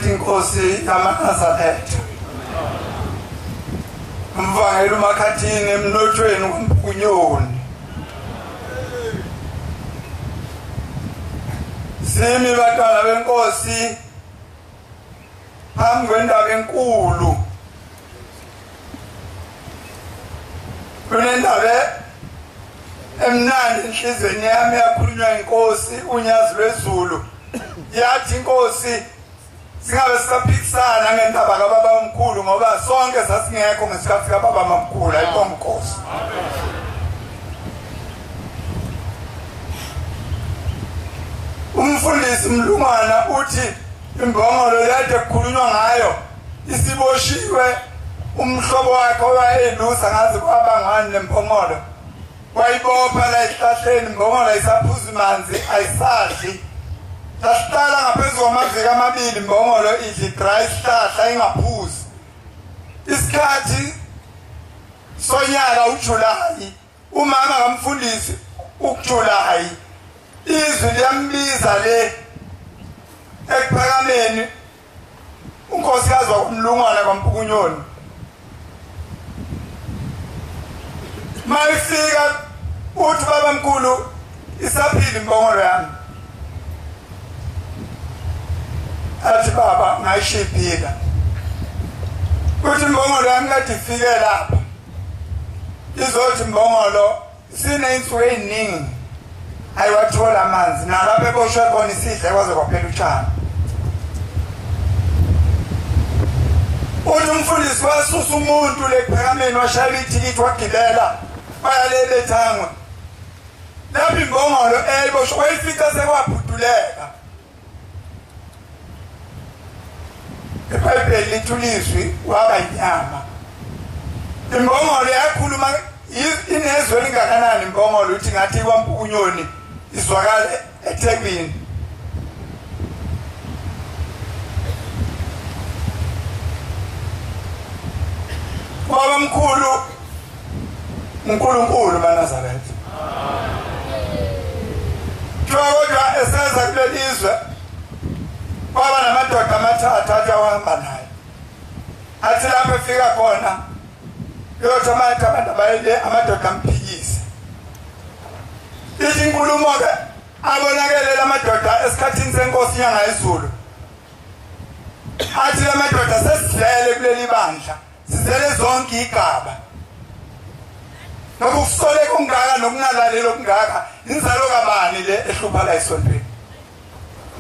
Inkosi yamaNazaretha, umvangeli uMakhathini emnothweni kuMpukunyoni. Simi bantwana benkosi phambi kwendaba enkulu. Kunendaba emnandi enhlizweni yami yakhulunywa inkosi uNyazi lwezulu. Yathi inkosi singabe sisaphikisana ngendaba kababa omkhulu ngoba sonke sasingekho ngesikhathi kababa mamkhulu, ayibonga inkosi. Umfundisi Mlungwana uthi imbongolo yade kukhulunywa ngayo isiboshiwe, umhlobo wakhe owayelusa ngazi kwabangani nembongolo wayibopha la esihlahleni, imbongolo ayisaphuzi manzi, ayisadli. Sasihlala ngaphezu kwamaviki amabili imbongolo idli dry isihlahla ingaphuzi. Isikhathi sonyaka uJulayi, umama kamfundisi ukuJulayi, izwi liyambiza le ekuphakameni unkosikazi wakwamlungwana kwaMpukunyoni. Mayifika uthi babamkhulu isaphila imbongolo yami. Athi baba ngayishiphila. Uthi imbongolo yami kade ifike lapha, izothi imbongolo siney'nsuku ey'ningi ayiwathola amanzi, nalapho eboshwe khona isidle kwaze kwaphela utshani. Uthi umfundisi wasusa umuntu lekuphakameni washayela ithikithi wagibela waya le Bethangwe. Lapho imbongolo eyayiboshwe wayifica sekwaphuduleka. IBhayibheli lithi ulizwi waba inyama. Imbongolo yakhuluma inezwe elingakanani imbongolo uthi ngathi kwaMpukunyoni izwakale eThekwini. Baba mkhulu uNkulunkulu maNazaretha. Kodwa eseza kuleli izwe kwaba namadoda amathathu athi awahamba naye. Athi lapho efika khona kuyothi abantu abayile amadoda amphikise. Ithi inkulumo-ke abonakele lamadoda esikhathini senkosi inyanga yezulu. Athi lamadoda sesidlele kuleli bandla, sizele zonke igaba. Nokusoleka kungaka nokungalaleli okungaka, inzalo kabani le ehlupha la esontweni?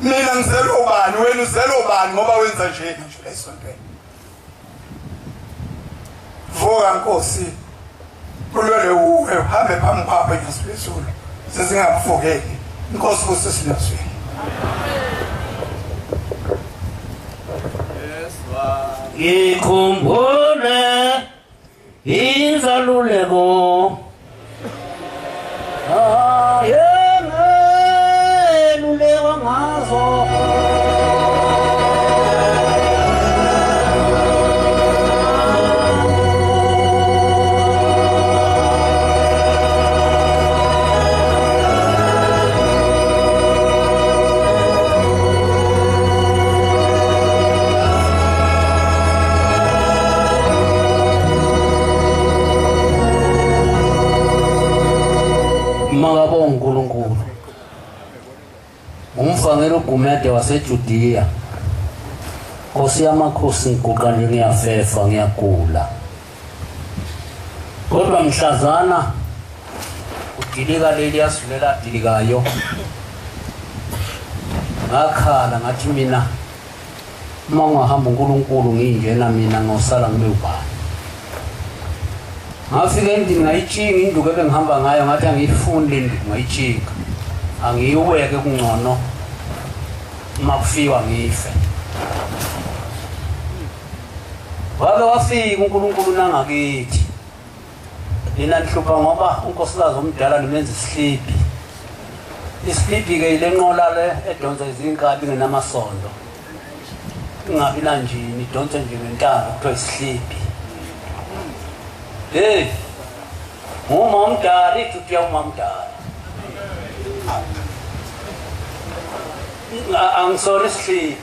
Mina ngizelo ubani, wena uzelo ubani ngoba wenza nje nje la esontweni. Vuka Nkosi, kulwele uwe uhambe phambi kwakho Nyazi lwezulu, sesingakuvukeli. Inkosi kusisilazweni. Ngikhumbule izaluleko ayengelulekwa ngazo. Makabonga uNkulunkulu. Umfangelo uGumede waseJudiya. Nkosi yamakhosi, ngiguqa nje ngiyafefa, ngiyagula. Kodwa mhlazana udilika leli yasulela dilikayo. Ngakhala ngathi mina uma ungahamba uNkulunkulu nginjena mina ngosala ngibe ubani. Ngafika endlini ngayitshinga induku ebengihamba ngayo, ngathi angiyifuni le nduku, ngayitshinga. Angiyiweke kungcono uma kufiwa ngife. Wake wafika uNkulunkulu nangakithi. Nina nihlupha ngoba unkosikazi omdala nimenza isihliphi. Isihliphi-ke ile nqola le edonsa izinkabi ngenamasondo. Ingabi nanjini, idonse nje ngentambo, kuthiwa isihliphi. Hey, uma umdala ijudiya, uma umdala. Angisona isihliphi.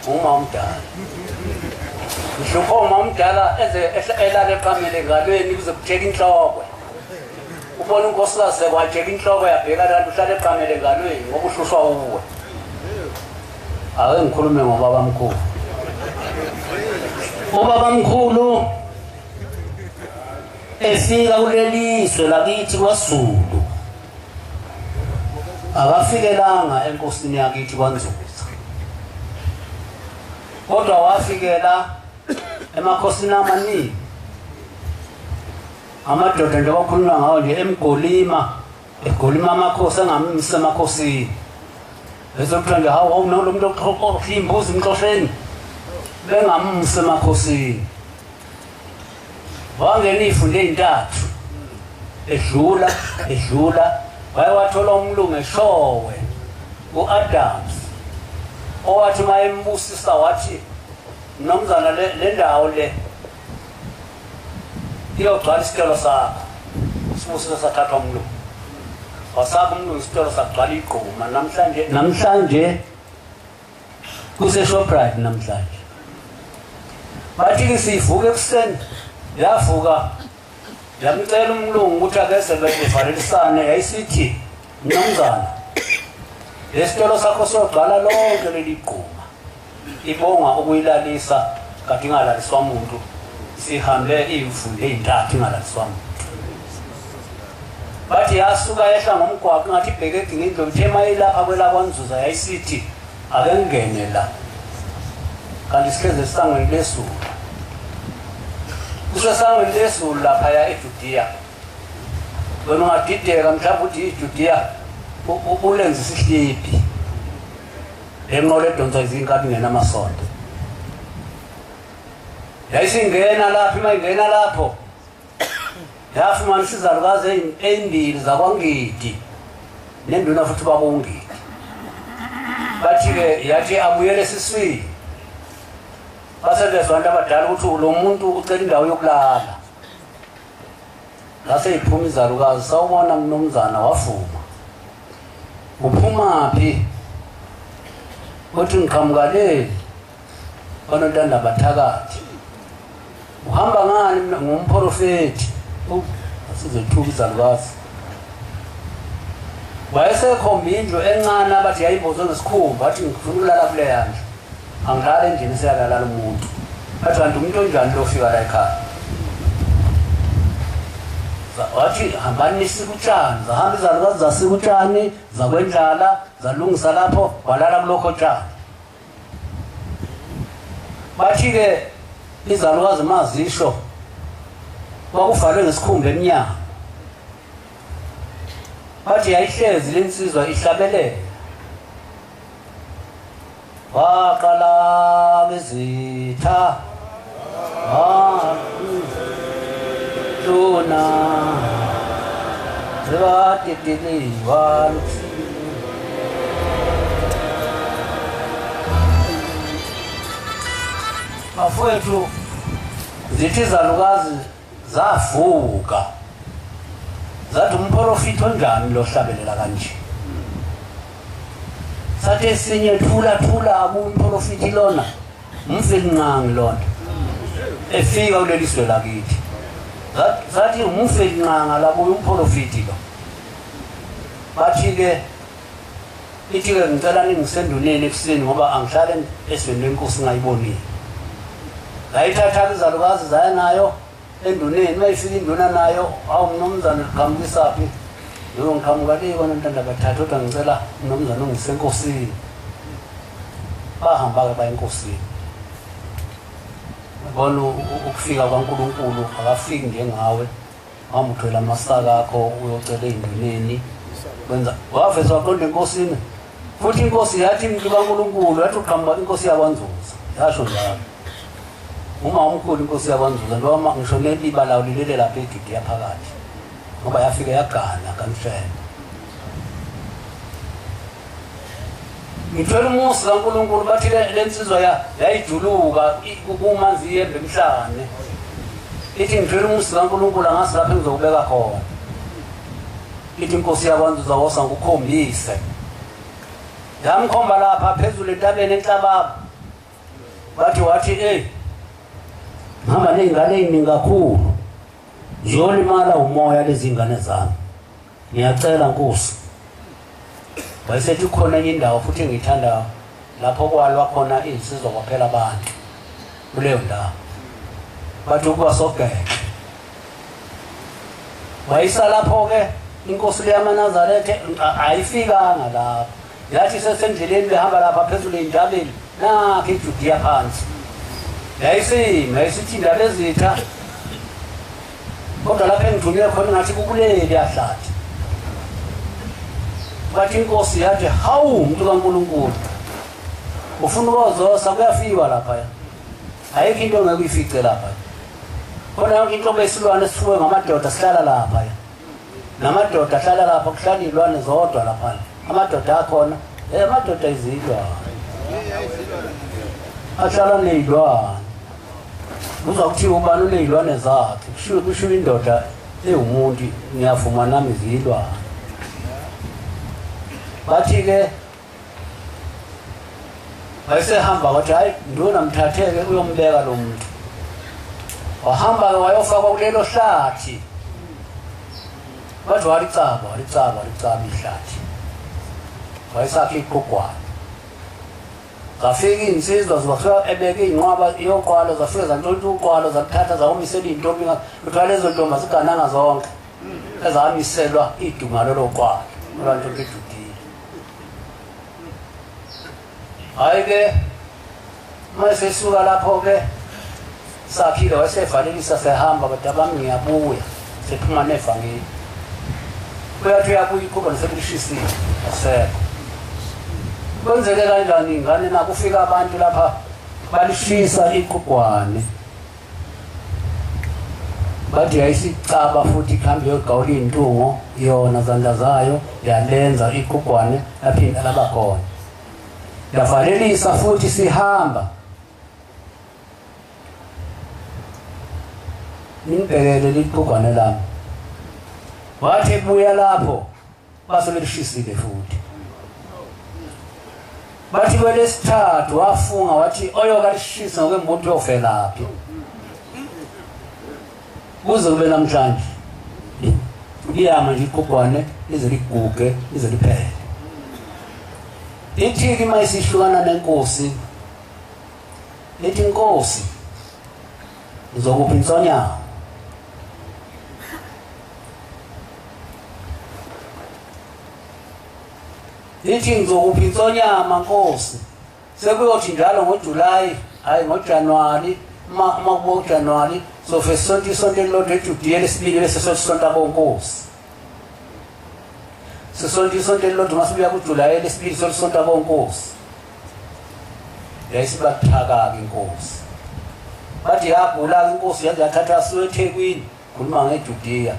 Uma umdala. Ngihlupha uma umdala eze elale eqamele engalweni kuze kutsheke inhloko. Ubona unkosikazi sekwatsheka inhloko yabheka kanti uhlale eqamele engalweni ngoba uhlushwa uwe. Ake ngikhulume ngobabamkhulu. Ubabamkhulu efika kuleli zwe lakithi kwaZulu, akafikelanga enkosini yakithi kwaNzuza, kodwa wafikela emakhosini amaningi. Amadoda nje abakhulunywa ngawo nje emgolima, egolima amakhosi engamisa emakhosini. Bese kuthiwa nje hawu hawu lo muntu oxoxa imbuzi emxosheni, bengamsa emakhosini. Wangena ifunde ezintathu edlula edlula, waye wathola umlungu eshowe uAdams, owathi mayembusisa wathi mnumzana le ndawo le iyogcwala isitolo sakho. Isibusiso sathathwa umlungu, wasakha umlungu isitolo sagcwala igquma. Namhlanje kuse-Shoprite namhlanje. Bathi-ke sivuka ekuseni, yavuka yamcela umlungu ukuthi akeze bevalelisane. Yayisithi mnumzana, lesitolo sakho siyogcwala lonke leli gquma. Ibonga ukuyilalisa kade ingalaliswa muntu, sihambe iy'mfundo ey'ntathu ingalaliswa muntu. Bathi yasuka yehla ngomgwaqo ngathi ibheke eGingindlovu, ithe mayilapha kwelakwaNzuza yayisithi ake ngingene la, kanti sihlezi esangweni lezulu. Kusesangweni lezulu laphaya eJudiya. Wena ungadideka mhlawumbe uthi iJudiya ulenze isihliphi, lenqola edonsa izinkabi ngenamasonto. Yayisingena lapho, ima ingena lapho yafumana isizalukazi ezimbili zakwaNgidi nenduna futhi babongidi. Bathi-ke yathi abuyele esiswini. Base bezwa abantu abadala ukuthi lo muntu ucela indawo yokulala. Ngase iphuma izalukazi, sawubona mnumzana, wavuma. Uphumaphi? Uthi ngiqhamuka le kwanontanda bathakathi. Uhamba ngani? Mina ngumprofethi. Asizethuka izalukazi. Wayesekhomba indlu encane abathi yayimbozwe ngesikhumba, athi ngifuna ukulala kuleya ndlu. Angilala endlini seyalala umuntu. Athi kanti umuntu onjani lo ofika la ekhaya? Wathi hambani nisike utshani. Zahamba izalukazi zasika utshani, zakwendlala, zalungisa lapho, walala kulokho tshani. Bathi-ke izalukazi mazisho kwakuvalwe ngesikhumba emnyango. Bathi yayihlezi lensizwa ihlabelela. Waqala Ndabezitha Tuna Zibatitiliwa Bafowethu zithi izalukazi zavuka zathi umprofiti onjani lo hlabelela kanje sathi esinye thula thula akumprofiti lona umfelinqangi lona efika kuleli zwe lakithi zathi umfelinqanga lakuye umprofiti lo bathi ke ithi ke ngicela ningisenduneni ekuseni ngoba angihlale ezweni lenkosi ngayibonile ngayithatha izalukazi zaya nayo enduneni mayifika induna nayo awu mnumzane uqhamukisaphi yebo ngiqhamuka le kona ntanda bathathu kodwa ngicela mnumzane ungisenkosini bahamba ke baya enkosini bona ukufika kwaNkulunkulu akafiki njengawe wamthwela amasaka akho uyocela enduneni wenza waveza waqonda enkosini futhi inkosi yathi umuntu kaNkulunkulu yathi uqhamuka inkosi yakwaNzuza yasho njalo uma umkhulu inkosi yakwaNzuza noma ngisho neliba lawo lilele lapha eJudiya phakathi ngoba yafika yagana kaMshele ngithwele umusi kaNkulunkulu bathi le nsizwa yayijuluka kumanzi iyembe emhlane ithi ngithwele umusi kaNkulunkulu angazi lapho engizokubeka khona ithi inkosi yakwaNzuza wosa ngikukhombise yamkhomba lapha phezulu entabeni enhlababa bathi wathi ey ngihamba ney'ngane ey'ningi kakhulu ziyolimala umoya lezi ngane zami ngiyacela nkosi wayesethi khona enye indawo futhi engiyithandayo lapho kwalwa khona iy'nsizwa kwaphela abantu kuleyo ndawo bathi ukuba sogeke wayisa lapho-ke inkosi leyamanazarethe ayifikanga lapho yathi sesendleleni behamba lapha phezulu ey'ntabeni nakho ijudiya phansi yayisima yayisithi indaba ezitha kodwa lapho engithunywe khona ngathi kukuleli yahlathi bathi inkosi yathi hawu umuntu kaNkulunkulu ufuna ukozosa kuyafiwa lapha ayikho into ongeke uyifice lapha khona yonke inhlobo yesilwane esifuwe ngamadoda sihlala lapha namadoda ahlala lapha kuhlala iy'lwane zodwa lapha amadoda akhona amadoda izilwane ahlala ney'lwane kuzwa kuthiwa ubani uney'lwane zakhe kushiwo indoda ewumuntu ngiyavuma nami ziyilwane bathi-ke wayesehamba wathi hhayi nduna mthatheke uyombeka lo muntu wahamba-ke wayofakwa kulelo hlathi bathi walicaba walicaba walicaba ihlathi wayesakhe iqhugwane zafika iy'nsizwa zafika ebeke iy'nqwaba yoqwalo zafika zantshontsha uqwalo zathatha zawomisela iy'ntombi kuthiwa lezo ntombi azigananga zonke ezamiselwa idunga lolo qwalo olwantshontsha ejudiya hhayi-ke uma sesuka lapho-ke sakhile wayesevalelisa sehamba kodwa bami ngiyabuya sephuma nevangeli uyathi uyabuya iqhuba sekulishisile asekho kwenzeke kanjani ingane na kufika abantu lapha balishisa iqhugwane bathi yayisicaba futhi ikhambi yogawula iy'ntungo yona zandla zayo yalenza iqhugwane laphinda laba khona yavalelisa futhi sihamba nimbhekele liqhugwane lami wathi ebuya lapho base belishisile futhi bathi kwelesithathu wafunga wathi oyoka lishisa ngokwembutho uyofelaphi kuze kube namhlanje liyama nje iqhugwane lize liguge lize liphele ithi-ke uma isihlukana nenkosi ithi inkosi ngizokupha insonyama ithi ngizokupha insonyama nkosi sekuyothi njalo ngoJuly hayi ngoJanuary uma kuba uJanuary sofe sonke isonto elilodwa eJudiya lesibili bese sosonta bonkosi sisonto isonto elilodwa masibuya kuJuly lesibili solisonta bonkosi Yayisibathaka-ke inkosi. Bathi yagula-ke inkosi yaze yathatha yasuka eThekwini, khuluma ngeJudiya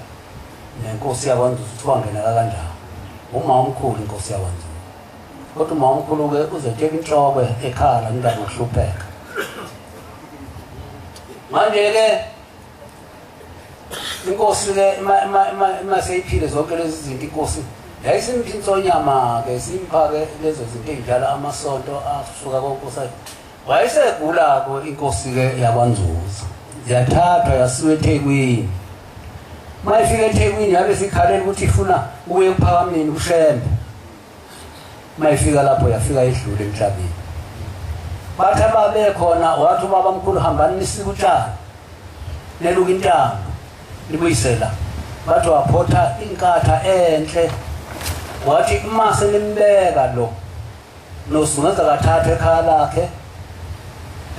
nenkosi yakwaNzuza ukuthi wangena kanjani. Uma omkhulu inkosi yakwaNzuza. Kodwa uma omkhulu-ke uzetshela inhloko ekhala indaba yokuhlupheka. Manje-ke inkosi-ke ima seyiphile zonke lezi zinto inkosi yayisimpha insonyama-ke simpha-ke lezo zinto ey'dlala amasonto asuka konkosi. Wayesegula-ke inkosi-ke yakwaNzuza. Yathathwa yasiwa eThekwini. Uma ifika eThekwini yabe sikhalela ukuthi ifuna ukuya ekuphakameni kuShembe. Uma ifika lapho yafika idlule emhlabeni. Bathi ababekhona wathi ubaba mkhulu hambani nisike utshani neluka intambo nibuyisela. Bathi waphotha inkatha enhle wathi uma senimbeka lo nosungeza kathathu ekhaya lakhe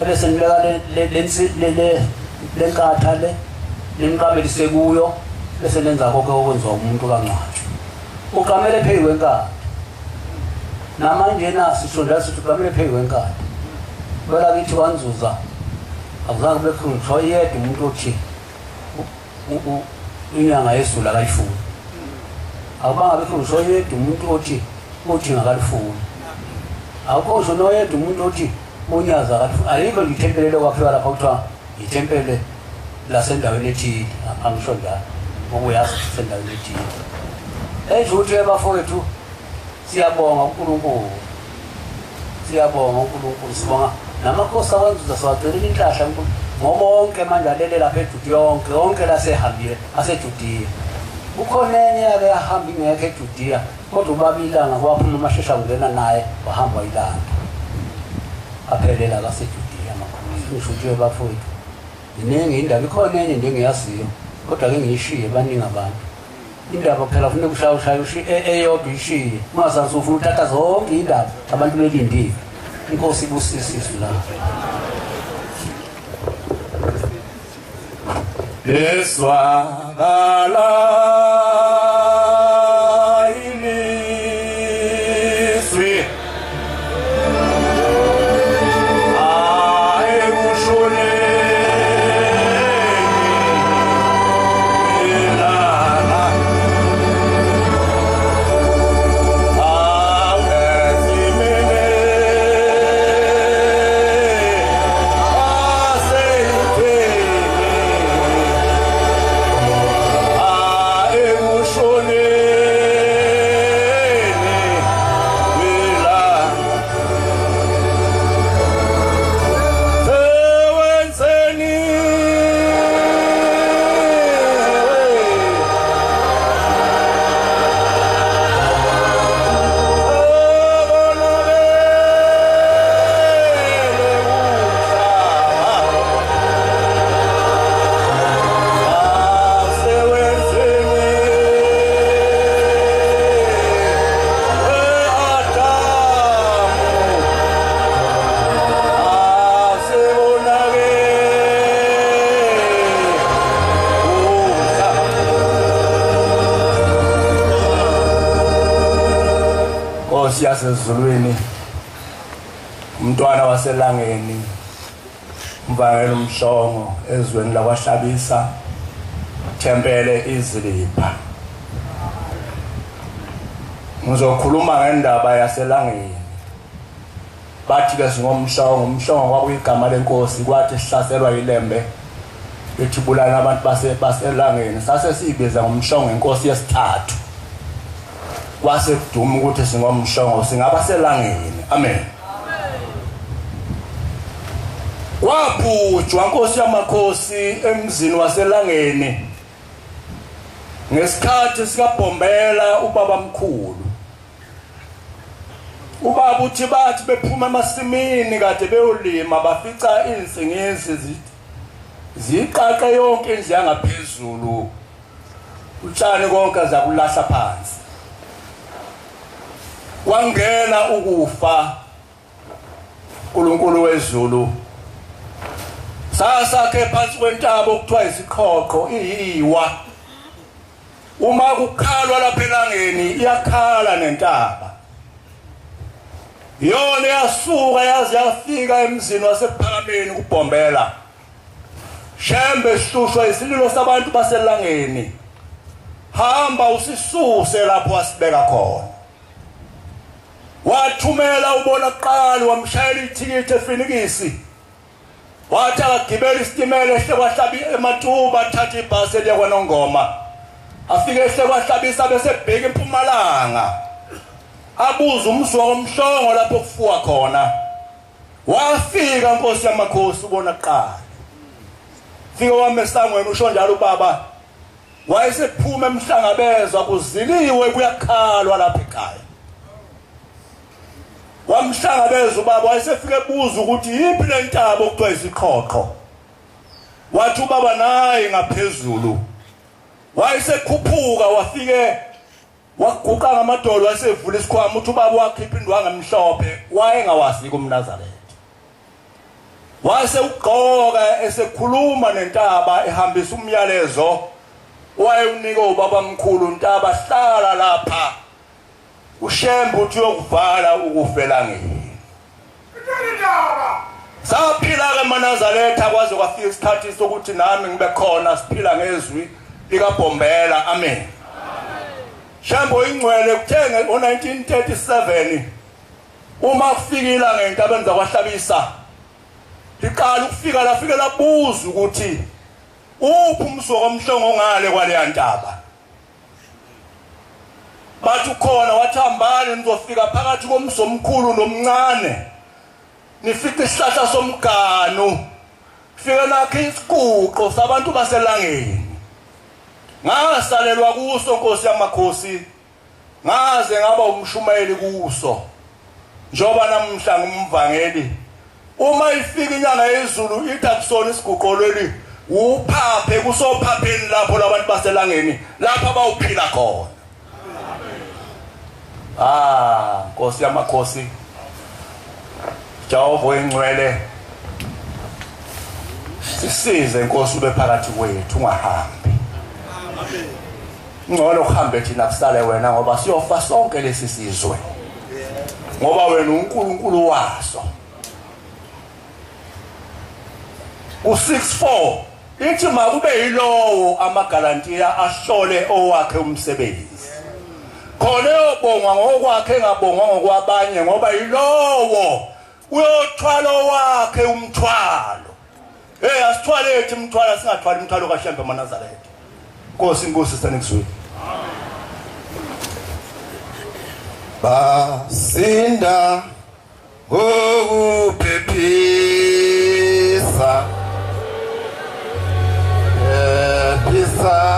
ebese nibeka le nkatha le nimqabelise kuyo bese nenza konke okwenziwa umuntu kangcwatshwa. Uqamele phezu kwenkatha. Namanje nasisho njalo sithi uqamele phezu kwenkatha. Bela kithi kwaNzuza akuzange kube khona ngisho yedwa umuntu othi inyanga yezulu akayifuni. Akubanga bekho ngisho yedwa umuntu othi ngakalifuni. Akukho ngisho noyedwa umuntu othi unyaza akalifuni. Alikho nje ithempeli lokwakhiwa lapha kuthiwa ithempeli lasendaweni ethile, angisho njalo ngoba uyazi sendaweni ethile. Esho ukuthi bafowethu siyabonga uNkulunkulu. Siyabonga uNkulunkulu, sibonga namakhosi akwaNzuza siwacelela inhlahla uNkulunkulu ngoba wonke manje alele lapha eJudiya yonke yonke lasehambile aseJudiya. Kukhona enye yake yahamba ingekho eJudiya kodwa ubaba ilanga kwaphuma amashesha kungena naye wahamba ilanga aphelela kaseJudiya amakhosi. Ngisho ukuthi bafowethu ziningi indaba, ikhona enye nje engiyaziyo kodwa ke ngiyishiye baningi abantu. Indaba phela kufuneka ushaya eyodwa uyishiye ungazazi ufuna uthatha zonke indaba abantu belindile. Inkosi ibusise izwi lakho. Ezwakala ilizwi yasezulwini, umntwana waselangeni, umvangeli uMhlongo ezweni lakwaHlabisa, Thempele izilipha. Ngizokhuluma ngendaba yaselangeni. Bathi ke singomhlongo, uMhlongo kwakuyigama lenkosi, kwathi sihlaselwa ilembe ethi bulala abantu baselangeni, sase siyibiza ngomhlongo inkosi yesithathu. Kwase kuduma ukuthi singomhlongo singaba selangeni. Amen. Kwabhujwa nkosi yamakhosi emzini waselangeni ngesikhathi sikaBhombela ubaba mkhulu. Ubaba uthi bathi bephuma emasimini kade beyolima bafica insingizi ziqaqe yonke indlu yangaphezulu, utshani konke zakulahla phansi. Kwangena ukufa uNkulunkulu wezulu. Sasakhe phansi kwentaba okuthiwa isiqhoqho iyiwa. Uma kukhalwa lapha elangeni iyakhala nentaba. Yona yasuka yaze yafika emzini wasePhakameni kuBhombela. Shembe sihlushwa isililo sabantu baselangeni. Hamba usisuse lapho wasibeka khona. Wathumela ubona kuqala wamshayela ithikithi eFinikisi. Wathi akagibela isitimela ehle kwahlabi eMatuba athathe ibhasi eliya kwaNongoma. Afike ehle kwaHlabisa bese ebheka eMpumalanga. Abuza umzwa komhlongo lapho kufuwa khona. Wafika Nkosi yamakhosi ubona kuqala. Fika wami esangweni usho njalo ubaba. Wayesephuma emhlangabezwa kuziliwe kuyakhalwa lapha ekhaya. Wamhlangabeza ubaba wayesefika ebuza ukuthi yiphi le ntaba okuthiwa isiqhoqho. Wathi ubaba nayi ngaphezulu. Wayesekhuphuka wafike waguqa ngamadolo wasevula isikhwama uthi ubaba wakhipha indwanga emhlophe wayengawazi kumNazaretha. Wase ugqoka esekhuluma nentaba ehambisa umyalezo wayewunika ubaba mkhulu ntaba hlala lapha. uShembe uthi uyokuvala ukufelangeni. Saphila ke maNazaretha kwaze kwafika isikhathi sokuthi nami ngibe khona siphila ngezwi likaBhombela. Amen. Shembe oyingcwele kuthe ngo-1937 uma kufikile ngentabeni zakwaHlabisa liqala ukufika lafike labuza ukuthi uphi umsuka omhlongo ngale kwaleya ntaba. Bathi ukhona, wathi hambani nizofika phakathi komzi omkhulu nomncane nifice isihlahla somganu fike nakho isiguqo sabantu baselangeni. Ngasalelwa kuso Nkosi yamakhosi, ngaze ngaba umshumayeli kuso njengoba namhla ngumvangeli. Uma ifika inyanga yezulu ithi akusona isiguqo leli, uphaphe kusophapheni lapho labantu baselangeni lapho abawuphila khona. Ah, Nkosi yamakhosi, Jehova oyingcwele, sisize Nkosi ube phakathi kwethu ungahambi. Ngcono uhambe thina kusale wena ngoba siyofa sonke lesi sizwe. Ngoba wena uNkulunkulu waso. U64 ithi makube yilowo amagalantiya ahlole owakhe umsebenzi. Khona eyobongwa ngokwakhe engabongwa ngokwabanye ngoba yilowo uyothwala owakhe umthwalo. Hey, asithwale ethi umthwalo, singathwali umthwalo kaShembe maNazaretha. Nkosi inkosi sanekuzweni. Basinda ngokuphephisa phephisa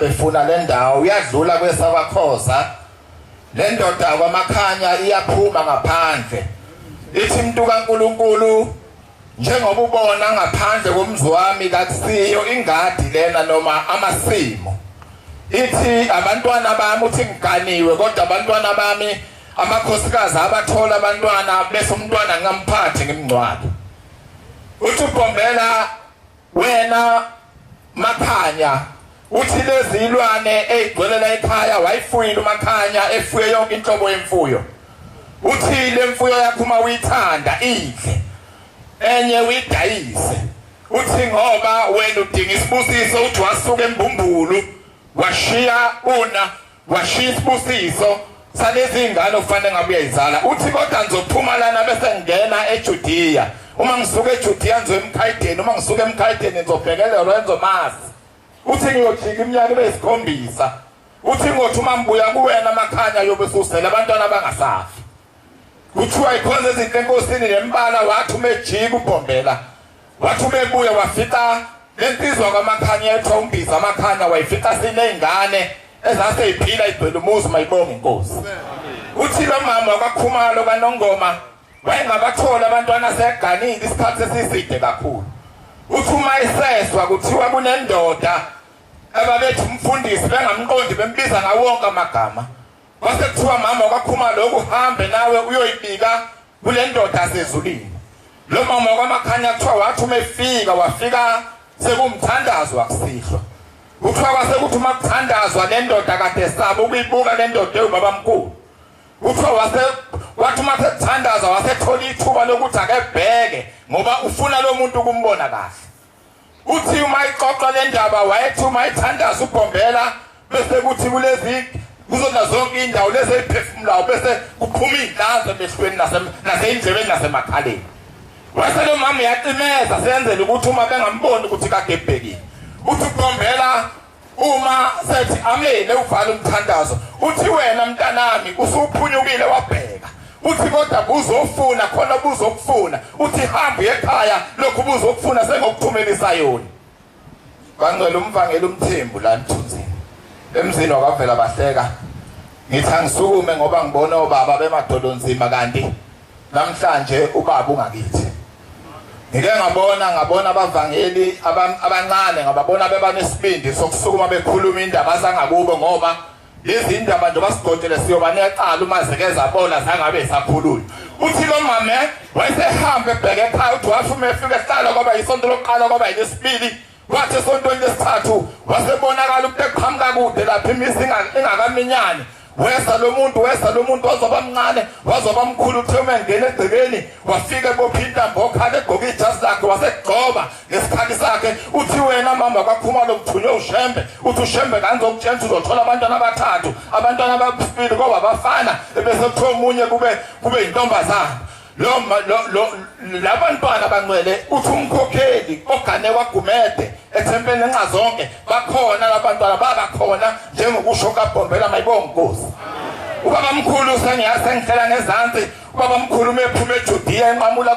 efuna le ndawo uyadlula kwesabakhoza le ndoda kwamakhanya iyaphuma ngaphandle ithi mntu kaNkuluNkulu njengoba ubona ngaphandle komzi wami kakusiyo ingadi lena noma amasimo ithi abantwana bami uthi ngiganiwe kodwa abantwana bami Amakhosikazi abathola abantwana bese umntwana ngingamphathi ngimngcwabe. Uthi uBhombela wena Makhanya, uthi lezi ilwane eyigcwelela ekhaya wayifuyile uMakhanya, efuye yonke inhlobo yemfuyo. Uthi le mfuyo yakho uma uyithanda idle, enye uyidayise. Uthi ngoba wena udinga isibusiso, uthi wasuka embumbulu washiya una washiya isibusiso salezi ingane ofanele ngabe uyayizala. Uthi kodwa ngizophuma lana bese ngingena eJudea, uma ngisuka eJudea ngizoya eMkhayideni, uma ngisuka eMkhayideni ngizobhekela Lorenzo Masi. Uthi ngiyojika iminyaka ibe 7. Uthi ngothi uma ngibuya kuwena Makhanya yobe ususele abantwana abangasafi. Kuthiwa ikhonza izinto enkosini nembala, wathi umejika uBhombela, wathi umebuya wafika lensizwa kwaMakhanya ethiwa uMbiza Makhanya, wayifica siney'ngane ezaseyiphila igcwele umuzi, mayibonge inkosi. Uthi lo mama wakwaKhumalo kaNongoma wayengabathola abantwana seganile isikhathi esiside kakhulu. Uthi uma eseswa kuthiwa kunendoda ababethi umfundisi bengamqondi bembiza ngawonke amagama. Kwase kuthiwa mama wakwaKhumalo ukuhambe nawe uyoyibika kule ndoda asezulwini. Lo mama wakwaMakhanya kuthiwa wathi uma efika wafika sekumthandazo wakusihlwa. Kuthiwa kwase kuthi uma kuthandazwa le ndoda kade saba ukuyibuka le ndoda ewubabamkhulu. Kuthiwa wathi uma sekuthandaza wasethola ithuba lokuthi akebheke ngoba ufuna lo muntu ukumbona kahle. Uthi uma ixoxa le ndaba wayethi uma ethandaza uBhombela bese kuthi kulezi kuzona zonke indawo lezi eziphefumulayo bese kuphuma iy'nhlanzi emehlweni nasey'ndlebeni nasemakhaleni. Wase lo mama uyacimeza senzele ukuthi uma bengamboni ukuthi kade ebhekile. Uthi uBhombela uma sethi amele uvala umthandazo, uthi wena mntanami usuphunyukile wabheka. Uthi kodwa buzofuna khona buzokufuna. Uthi hamba ekhaya lokhu buzokufuna sengokuthumela isayoni. Bangcela umvangeli uMthembu la Mthunzini emzini wakavela bahleka. Ngithi angisukume ngoba ngibona obaba bemadolonzima kanti namhlanje ubaba ungakithi. Ngike ngabona abavangeli abancane ngababona bebanesibindi sokusukuma bekhuluma indaba zangakubo, ngoba lezi indaba nje basigodele siyoba necala uma zike zabona zangabe sakhulunywa. Uthi lo mama wayesehamba ebheke ekhaya, uthi wafuma efika ehlala kwaba isonto lokuqala kwaba yilesibili. Wathi esontweni lesithathu wasebonakala umuntu eqhamuka kude lapha imizi ingakaminyani. Wesa lo muntu wazoba mncane wazoba mkhulu. Uthe uma engena egcekeni wafika ebopha intambo okhala egqoke ijazi lakhe wasegcoba ngesikhali sakhe. Uthi wena mama kwaKhumalo kuthunywe uShembe. Uthi uShembe kanzokutshela uzothola abantwana abathathu, abantwana ababili koba abafana ebese kuthiwa omunye kube intombazana. Labantwana bangcwele uthi umkhokheli ogane kwaGumede ethempelini nxa zonke bakhona labantwana babakhona njengokusho kaBhombela mayibonge inkosi. Ubaba mkhulu sengihlela ngezansi. Ubaba mkhulu umephuma eJudea enqamula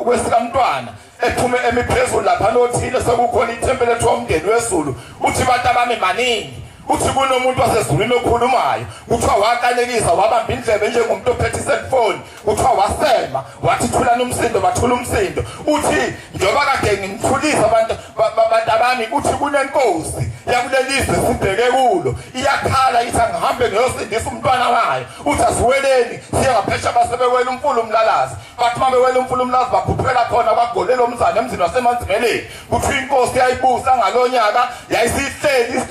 kwesikamntwana ephume emiphezulu lapha nothile sekukhona ithempeli ethiwa umndeni wezulu. Uthi bantu abami maningi. Uthi kunomuntu wasezulwini okhulumayo. Kuthiwa wakalekisa wabamba indlebe njengomuntu ophethe iselfoni. Kuthiwa wasema wathi thulani umsindo, bathula umsindo. Uthi njengoba kade ngimthulisa abantu abami, uthi kunenkosi yakulelizwe sibheke kulo iyakhala ithi angihambe ngiyosindisa umntwana wayo. Uthi asiweleni siye ngaphesheya basebewela umfula uMlalazi. Bathi uma bewela umfula uMlalazi bakhuphela khona kwagolela umzane emzini waseManzimeleni. Kuthiwa inkosi yayibusa ngalonyaka yayisihleli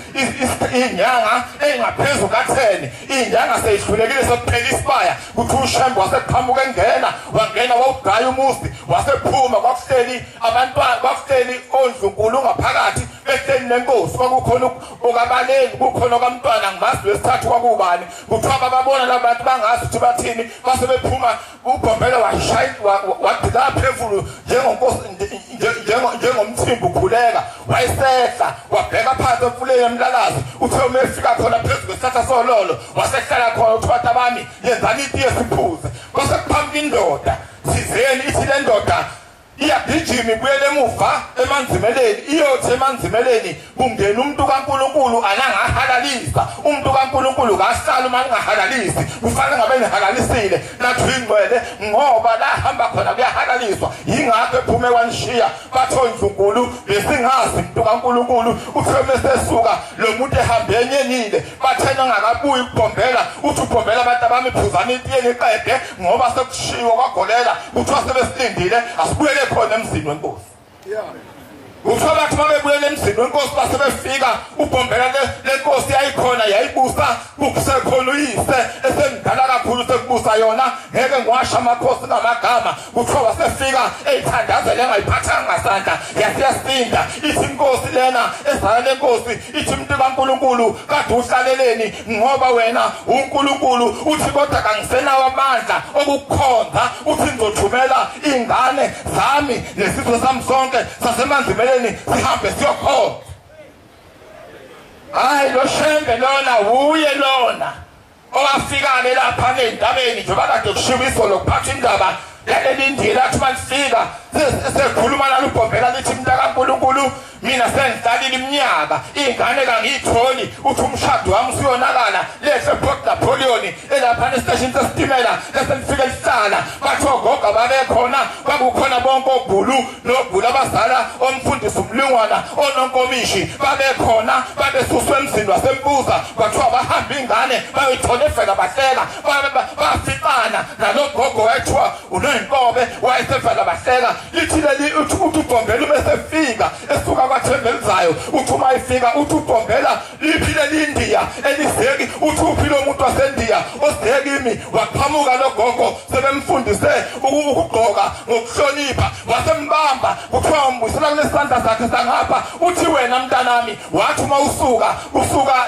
inyanga engaphezu ka-10, inyanga seyihlulekile sekuphela isibaya. Kuthiwa uShembe waseqhamuka engena wangena wawugaya umuzi wasephuma. Kwakuhleli abantwana, kwakuhleli ondlunkulu ngaphakathi behleli nenkosi. Kwakukhona okabaleni, kukhona okamntwana ngimazi wesithathu kwakubani. Kuthiwa bababona labantu bangazi ukuthi bathini, base bephuma. uBhombela washaya wadila phezulu njengonkosi njengomthimba ukhuleka. Wayesehla wabheka phansi emfuleni eMlalazi. Uthe uma efika khona phezu kwesihlahla sololo wasehlala khona. Uthi bantu abami yenzani itiye siphuze. Kwase kuphambi indoda thizeni, ithi le ndoda iyagijima ibuyele emuva emanzimeleni, iyothi emanzimeleni kungena umuntu kaNkulunkulu anangahalalisa. Umuntu kaNkulunkulu kahlala uma ningahalalisi, kufanele ngabe nihalalisile nathi ingcwele, ngoba la hamba khona kuyahalaliswa. Yingakho ephume kwanishiya bathi ondlunkulu besingazi umuntu kaNkulunkulu. Uthe mesesuka lo muntu ehambe enyenile, bathena ngakabuyi ukubhombela. Uthi ubhombela abantu bami phuzani itiye niqede ngoba sekushiwo kwagolela kuthiwa sebesilindile asibuyele khona emzini wenkosi. Kuthiwa bathi mabebuyele emzini wenkosi basebefika uBhombela lenkosi yayikhona yayibusa kusekhona uyise esemdala kakhulu sekubusa yona ngeke ngiwasha amakhosi ngamagama. Kuthiwa wasefika eyithandazele engayiphathanga ngasandla yasiyasinda ithi inkosi lena ezala lenkosi ithi umuntu kaNkulunkulu kade uhlaleleni ngoba wena uNkulunkulu uthi kodwa kangisenawo amandla okukhonza uthi ngizothumela ingane zami nesizwe sami sonke sasemanzimele sihambe siyokhonza. Hayi lo Shembe lona uye lona owafika lapha nendabeni njengoba kade kushiwo izolo kuphatha indaba yaleli ndila athi malifika sekhuluma nalubhombela lithi mntaka kaNkulunkulu mina sengidlalile iminyaka ingane kangiyitholi uthi umshado wami usuyonakala lehle Port Napoleon elapha esiteshini sesitimela eselifike lihlala bathi ogogo babekhona kwakukhona bonke ogulu nogulu abazala omfundisi umlungwana ononkomishi babekhona babesuswe emzini wasembuza kwathiwa bahamba ingane bayoyithola efela bahleka baficana nalogogo wayethiwa unenkobe wayesefela bahleka lithi leli uthi uBhombela ubesefika esuka kwaThembelizayo uthi uma ifika uthi uBhombela liphi leli India elizeki uthi uphi lo muntu waseNdiya osizekimi waqhamuka logogo sebemfundise ukugqoka ngokuhlonipha wasembamba kuthiwa umbuyisela kulesandla sakhe sangapha uthi wena mntanami wathi uma usuka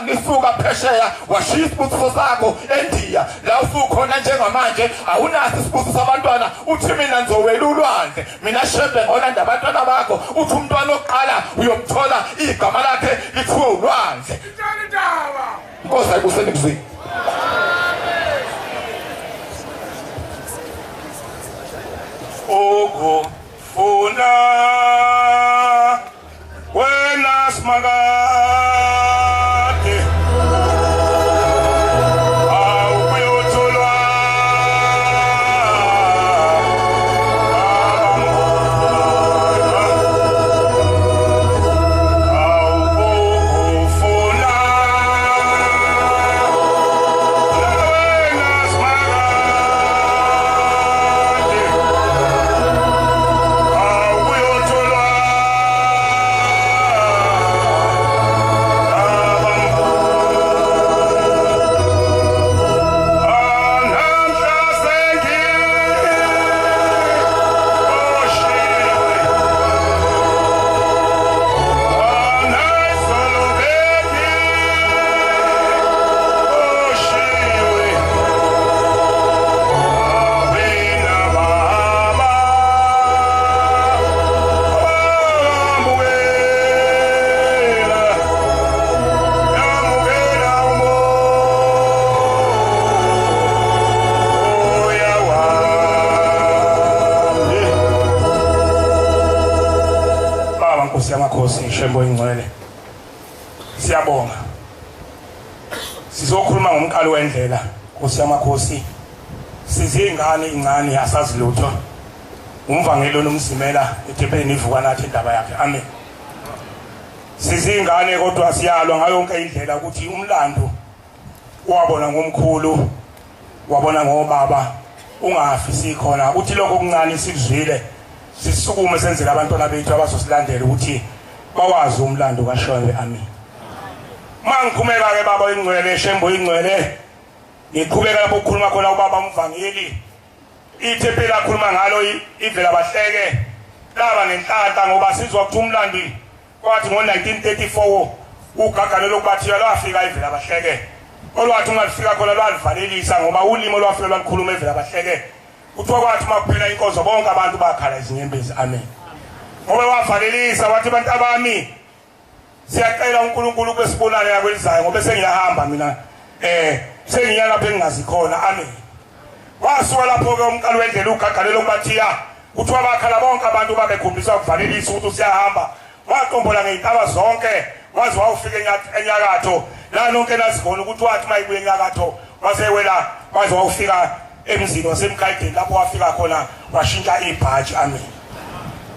nisuka phesheya washiya isibusiso sakho eNdiya la usukhona njengamanje awunaso isibusiso sabantwana uthi mina ngizowela ulwandle mina Shembe ngolanda abantwana bakho uthi umntwana oqala uyomthola igama lakhe lithiwe ulwandle. Inkosi ayibuseni kuzini. Ukufuna wena Simakade awukuyotholwa awukufuna wena Simakade awukuyotholwa Nkosi Shembe oyingcwele, siyabonga. Sizokhuluma ngomqalo wendlela Nkosi yamakhosi. Sizingane incane asazi lutho. Umvangeli onomzimela ethempelini ivuka nathi indaba yakhe. Amen. Sizingane kodwa siyalwa ngayo yonke indlela ukuthi umlando wabona ngomkhulu wabona ngobaba ungafi sikhona. Uthi lokho okuncane sikuzwile sisukume senzele abantwana bethu abazosilandela ukuthi bawazi umlando kaShembe. Amen. Mangikhumeka ke baba oyingcwele Shembe oyingcwele, ngiqhubeka lapho ukukhuluma khona ubaba umvangeli. Ithempeli akhuluma ngalo ivela bahleke laba ngenhlanhla ngoba sizwa ukuthi umlandi kwathi ngo-1934 ugaga lokubathiwa lwafika ivela bahleke olwathi ungalifika khona lwalivalelisa ngoba ulimi olwafika lwalukhuluma ivela bahleke. Kuthiwa kwathi uma kuphela inkonzo bonke abantu bakhala izinyembezi. Amen. Ngoba wavalelisa wathi abantu abami siyacela uNkulunkulu kube sibonane yakwelizayo ngoba sengiyahamba mina sengiya lapho engingazi khona. Amen. Wasuka lapho ke umqalo wendlela ugaga lokubathiya kuthiwa bakhala bonke abantu babekhombisa ukuvalelisa ukuthi usiyahamba. Waqombola ngey'ntaba zonke waze wawufika enyakatho la nonke nazikhona ukuthi wathi uma ibuye enyakatho wasewela waze wawufika emzini wasemkhayideni lapho wafika khona washintsha ibhaji. Amen.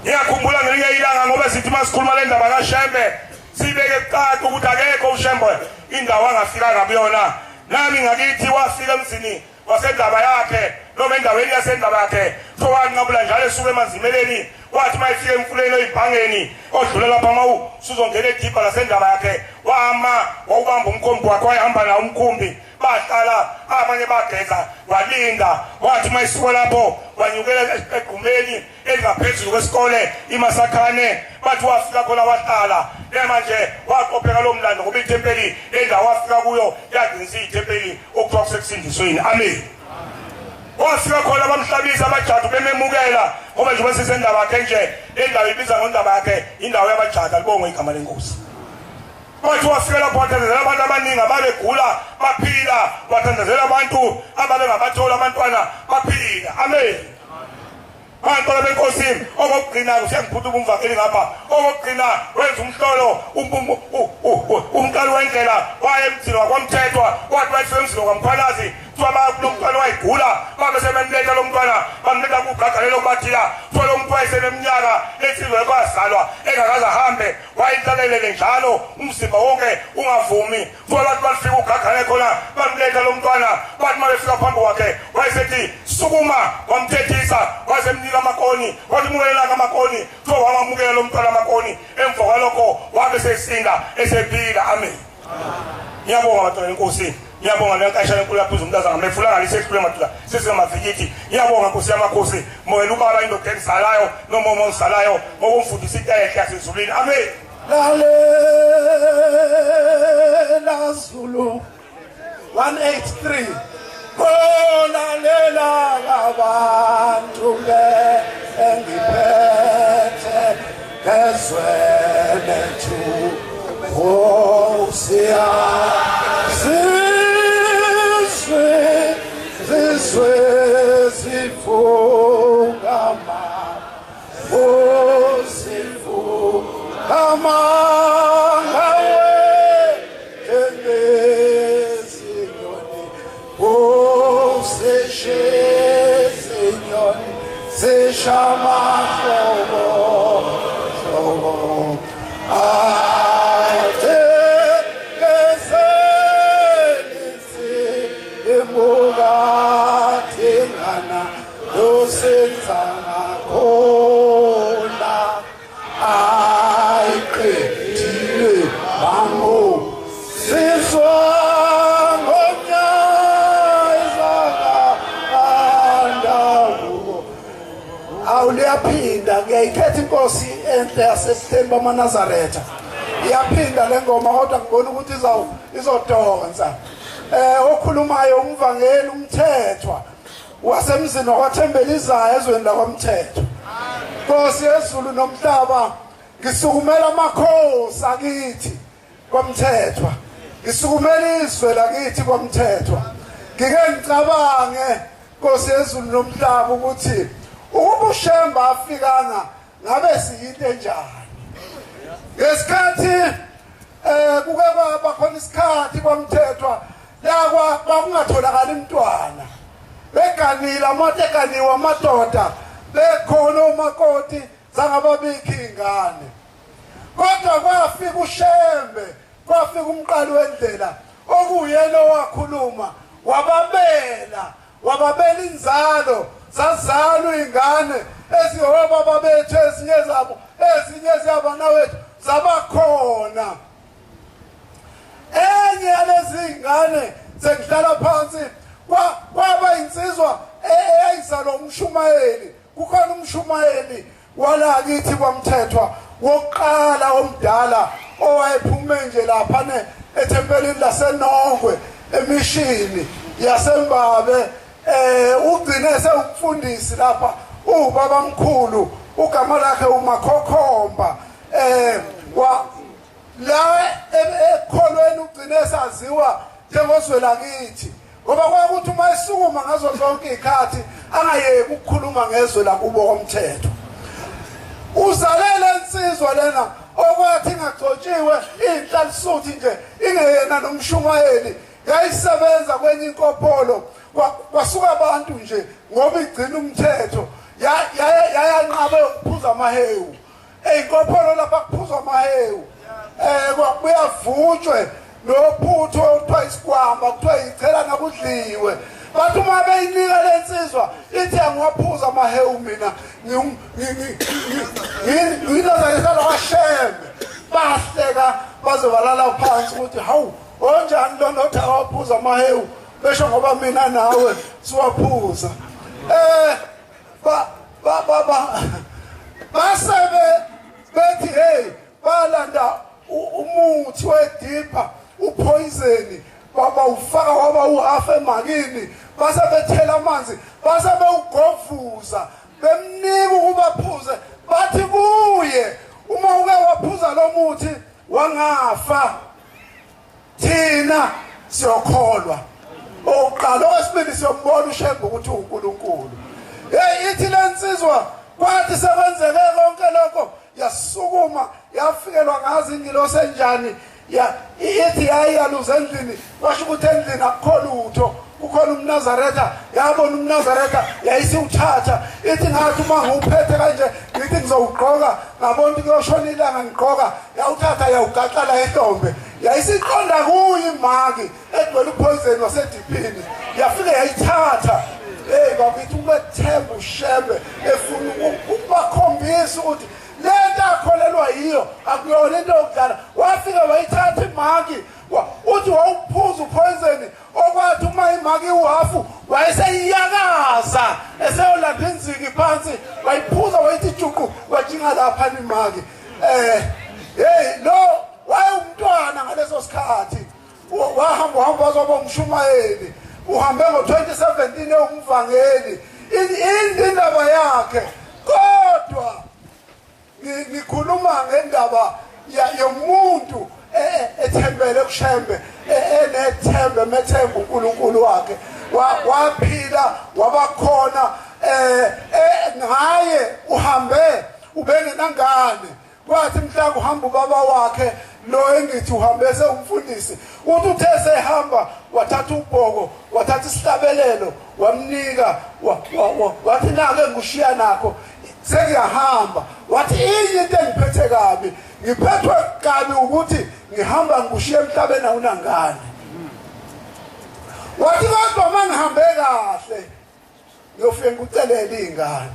Ngiyakhumbula ngelinye ilanga ngoba sithi masikhuluma le ndaba kaShembe sibeke kucaca ukuthi akekho uShembe indawo angafikanga kuyona. Nami ngakithi wafika emzini Wasendaba yakhe noma endaweni yasendaba yakhe, kuthiwa wanqabula njalo esuka emanzimeleni, wathi uma efika emfuleni oyibhangeni odlula lapha uma usuzongena edibha lasendaba yakhe, wama wawubamba umkhumbi wakhe, wayehamba nawo umkhumbi, bahlala abanye bageza, walinda. Wathi uma esuka lapho wanyukela egqumeni elingaphezulu kwesikole iMasakhane, bathi wafika khona wahlala. Manje waqopheka lo mlando ngoba ithempeli lendawo wafika kuyo yagcina isiyithempeli okuthiwa kusekusindisweni. Amen. Wafika khona bamhlabisa abajadu bememukela, ngoba njengoba sisendaba yakhe nje, le ndawo ibiza ngondaba yakhe indawo yabajadu, alibongwe igama lenkosi. Wathi wafika lapho wathandazela abantu abaningi ababegula baphila, wathandazela abantu ababengabathola abantwana baphila. Amen. Bantwana benkosi, okokugcina kusengiphutha umvangeli ngapha, okokugcina wenza umhlolo umqali wendlela waye emzini wakwaMthethwa, wathi wayefika emzini wakwaMkhwanazi, kuthiwa lo mntwana wayegula, babe sebemletha lo mntwana, bamletha kugagalelo kubathila, kuthiwa lo muntu wayeseneminyaka ensizwa kwazalwa engakaze ahambe, wayehlalelele njalo umzimba wonke ungavumi. Kuthiwa abantu bafika ugagale khona bamletha lo mntwana, bathi uma befika phambi kwakhe wayesethi sukuma, wamthethisa, wasemnika amakoni, wathi mukelelaka amakoni, kuthiwa wamamukela lo mntwana amakoni. Emva kwalokho wabe sesinda esephila. Amen. Ngiyabonga bantwana benkosi, ngiyabonga lenkashana enkulu yaphuza umntaza ngamefulanga lisehlule madoda sesingamavikithi. Ngiyabonga Nkosi yamakhosi, moyela ubaba indoda engizalayo noma uma ongizalayo ngokumfundisa into enhle yasezulwini. Amen. Lalela Zulu 183 Kolalela abantu engiphethe ezwe lethu Hosea Zizwe zizwe zifungama Zifungama ngawe njengezinyoni Useshezinyoni zishamahlobo hlobo Athekezelisi imukathingana losenzangakhona ayiqedile bango sizwa ngomnyazana Awuliyaphinda ngiyayikhetha inkosi enhle yasebuhleni bamaNazaretha. Iyaphinda le ngoma kodwa ngibona ukuthi izodonsa. Okhulumayo umvangeli uMthethwa wasemzini wakwaThembelizayo ezweni lakwaMthethwa. Nkosi yezulu nomhlaba, ngisukumela amakhosi akithi kwaMthethwa, ngisukumela izwe lakithi kwaMthethwa. Ngike ngicabange Nkosi yezulu nomhlaba ukuthi ukuba uShemba afikanga ngabe siyinto enjani. Ngesikhathi kuke kwaba khona isikhathi kwaMthethwa la kwakungatholakali umntwana, beganile amadoda, eganiwe amadoda, bekhona omakoti zangababikho iy'ngane. Kodwa kwafika uShembe, kwafika umqali wendlela okuyena owakhuluma, wababela inzalo, zazalwa iy'ngane ezingobaba bethu, ezinye zabo, ezinye ziyabanawethu, zabakhona. Enye yalezi iy'ngane sengihlala phansi kwaba insizwa eyayizalwa umshumayeli. Kukhona umshumayeli wala kithi kwaMthethwa wokuqala omdala owayephume nje lapha ethempelini laseNongwe emishini yaseMbabe, ugcine sewumfundisi lapha, uwubaba mkhulu, ugama lakhe uMakhokhomba. La ekholweni ugcine saziwa njengozwelakithi, ngoba kwakuthi uma esukuma ngazo zonke izikhathi angayeki ukukhuluma ngezwe lakubo komthetho. Uzalele insizwa lena okwathi ingagcotshiwe inhlalisuthi nje ingeyena nomshumayeli, yayisebenza kwenye inkopolo, kwasuka abantu nje ngoba igcina umthetho, yayanqaba ukuphuza amahewu. Eyinkopholo lapha kuphuzwa amahewu, kwakuyavutshwe nophuthu okuthiwa isikwamba, kuthiwa yichelana kudliwe. Bathi uma beyinika lensizwa ithi angiwaphuza amahewu mina ngiyinazaretha lakwaShembe. Bahleka baze balala phansi ukuthi hawu onjani lona othi awaphuza amahewu besho ngoba mina nawe siwaphuza. Ba ba ba ba basebe bethi hey balanda umuthi wedipha upoison baba ufaka waba uhafu emakini base bethela amanzi base bewugovuza bemnika ukuba phuze. Bathi kuye uma uke waphuza lo muthi wangafa thina siyokholwa. Oqala okwesibili siyombona uShembe ukuthi uNkulunkulu. Hey ithi lensizwa kwathi sekwenzeke konke lokho yasukuma yafikelwa ngazi ingilosi enjani ya ithi yayiyaluza endlini kwasho ukuthi endlini akukho lutho kukhona umNazaretha. Yabona umNazaretha yayisiwuthatha ithi ngathi uma ngiwuphethe kanje ngithi ngizowugqoka ngabona ukuthi kuyoshona ilanga ngigqoka yawuthatha yawugaxa la ehlombe yayisiqonda kuyo imaki egcwele upoison wasediphini yafike yayithatha. Hey bakithi ukwethemba uShembe efuna ukubakhombisa ukuthi lento akholelwa yiyo akuyona into yokudlala. Wafika wayithatha imaki uthi wawuphuza upoison okwathi uma imaki uhafu wayeseyiyakaza eseyolanda inziki phansi wayiphuza wayithi juqu wajinga lapha imaki. Hey lo wayewumntwana ngaleso sikhathi wahamba uhamba wazoba umshumayeli uhambe ngo-2017 ewumvangeli indaba yakhe. Kodwa ngikhuluma ngendaba yomuntu ethembele kuShembe enethembe methemba uNkulunkulu wakhe waphila wabakhona ngaye uhambe ubengenangane. Kwathi mhla kuhamba ubaba wakhe lo engithi uhambe sewumfundisi uthi uthe sehamba wathatha ubhoko wathatha isihlabelelo wamnika wathi nake ngushiya nakho sengiyahamba. Wathi inye into engiphethe kabi ngiphethwe kabi ukuthi ngihamba ngushiya emhlabeni awunangane. Wathi kodwa mangihambe kahle ngiyofika ngikucelele ingane.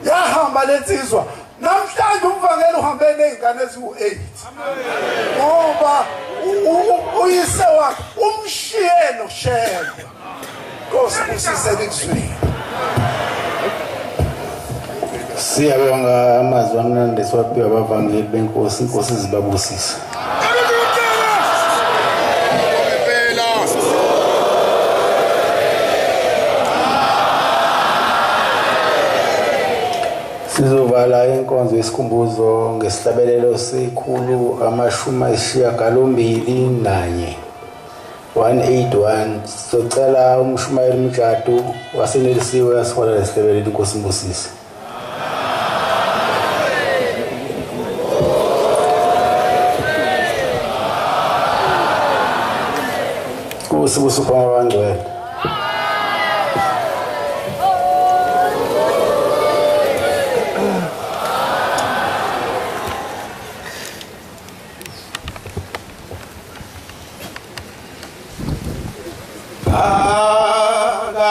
Yahamba lensizwa namhlanje umvangeli uhambe nezingane eziwu8 ngoba uyise wakhe umshiye noShembe. Nkosi busise likuzwile. Siyabonga amazwi amnandi siwaphiwe abavangeli benkosi. Inkosi zibabusise. Sizovala inkonzo yesikhumbuzo ngesihlabelelo sikhulu 81 181. Sicela umshumayeli Mjadu wasenelisiwe asihola lesihlabelelo. Inkosi imbusise. Nkosi busupha abangcwele. Phakama,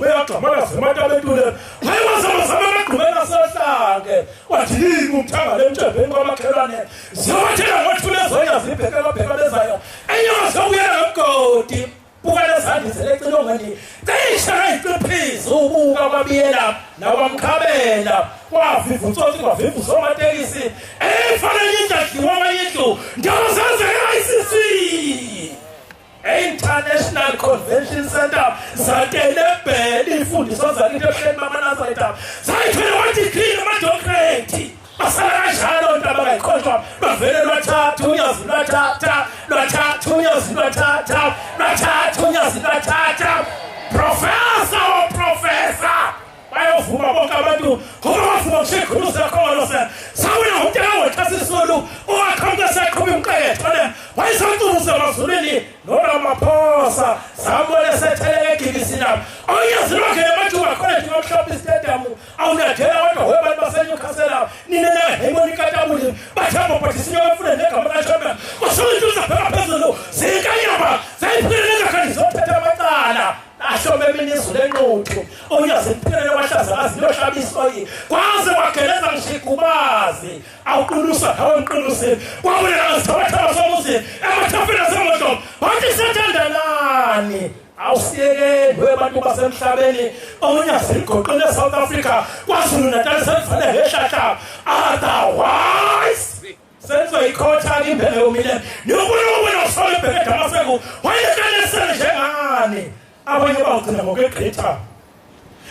beyagxamala zematabetule hayi wazama amagqumela sehlanke wathi umthangala emtshebheni kwamakhelwane ziyowathela ngothule zonya zibheke babheka bezayo enyoka ziyobuyela ngomgodi buka lezandla ecelongeni cishe kayiqiphiza ubuka kwabiyela nakwamkhabela kwaviva utsotsi kwaviva usomatekisi efanele indlu adliwa indlu njalo zenzeka ICC International Convention Center zatelebhela imfundiso zakithi ebuhleni bamaNazaretha zayithwele wadegree namadoctorate basala kanjalo ntaba kayikhonjwa bavele lwathatha unyazi lwathatha lwathatha unyazi lwathatha lwathatha unyazi lwathatha professor oh professor bayovuma bonke abantu ngoba bavuma kushikhulu sekholo se sawina umntaka wethu sisulu owaqhamuka seqhuba imqetho le wayesantuze emazulwini noRamaphosa sambone setheleke egibisini lapho onyazi lwakhe nemajuba college ngomhlophe stadium awunadela kodwa webantu baseNewcastle nina nahayibona ikatabuli bathamba bhathisa inyoka emfuleni negama kaShembe kwasuka into zabheka phezulu zinkanyamba zayiphilele ngakhani zothatha amacala ahlome emini izulu enquthu onyazi liphilele kwahlazakazi liyohlaba isoyi kwaze kwageleza ngisho igubazi awuqulusa hawe mqulusi kwabuleka izithabathaba somuzi emathafeni asemodlo wathi sethandanani awusiyekeli webantu basemhlabeni onyazi ligoqile eSouth Africa KwaZulu Natal selivale ngehlahla otherwise senzo ikhotha imbele yomile niyobona wena usole ebheke eDamaseko wayekanisele njengani abanye bawugcina ngokweGreater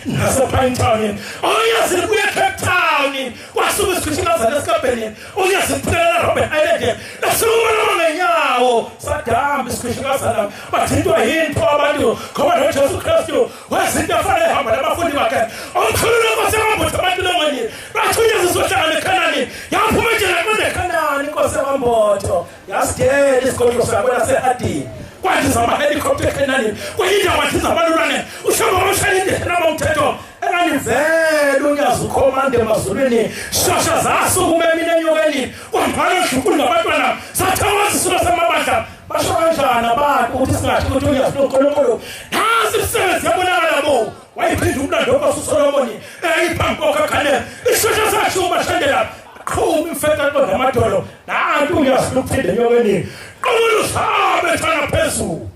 nasePinetown onyazi libuye eCape Town kwasuka isikhishikazana esikabheni onyazi liphumelela Robben Island lasukuma noma ngenyawo sadamba isikhishikazana bathintwa yinto abantu ngoba noJesu Kristu wezinto afanele ehamba nabafundi bakhe omkhulu lenkosi yamabutho abantu longweni bathunyeziswa ohlangana eKhanani yaphuma indlela qonde eKhanani inkosi yamambotho yasidela isigodlo sabo laseHadini kwandiza amahelikopta eKhenani kwenye kwandiza abalulwane ushamba wamshaya indlela bomthetho enganivele unyazi ukhomande emazulwini shasha zasukuma emini enyokeni kwambhala odlunkulu nabantwana sathawazi isilo samabandla basho kanjani abantu ukuthi singasho ukuthi unyazi lonkulunkulu nasi imisebenzi yabonakala bo wayiphinda umlando wenkosi uSolomoni eyayiphambi kokhakhane ishosha sashuma shandela qhuma imfeta qonda amadolo nantu unyazi lukuphinde enyokeni qulu sabe thana phezulu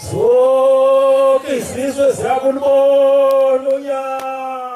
Zonke izizwe ziyakulibona unyazi.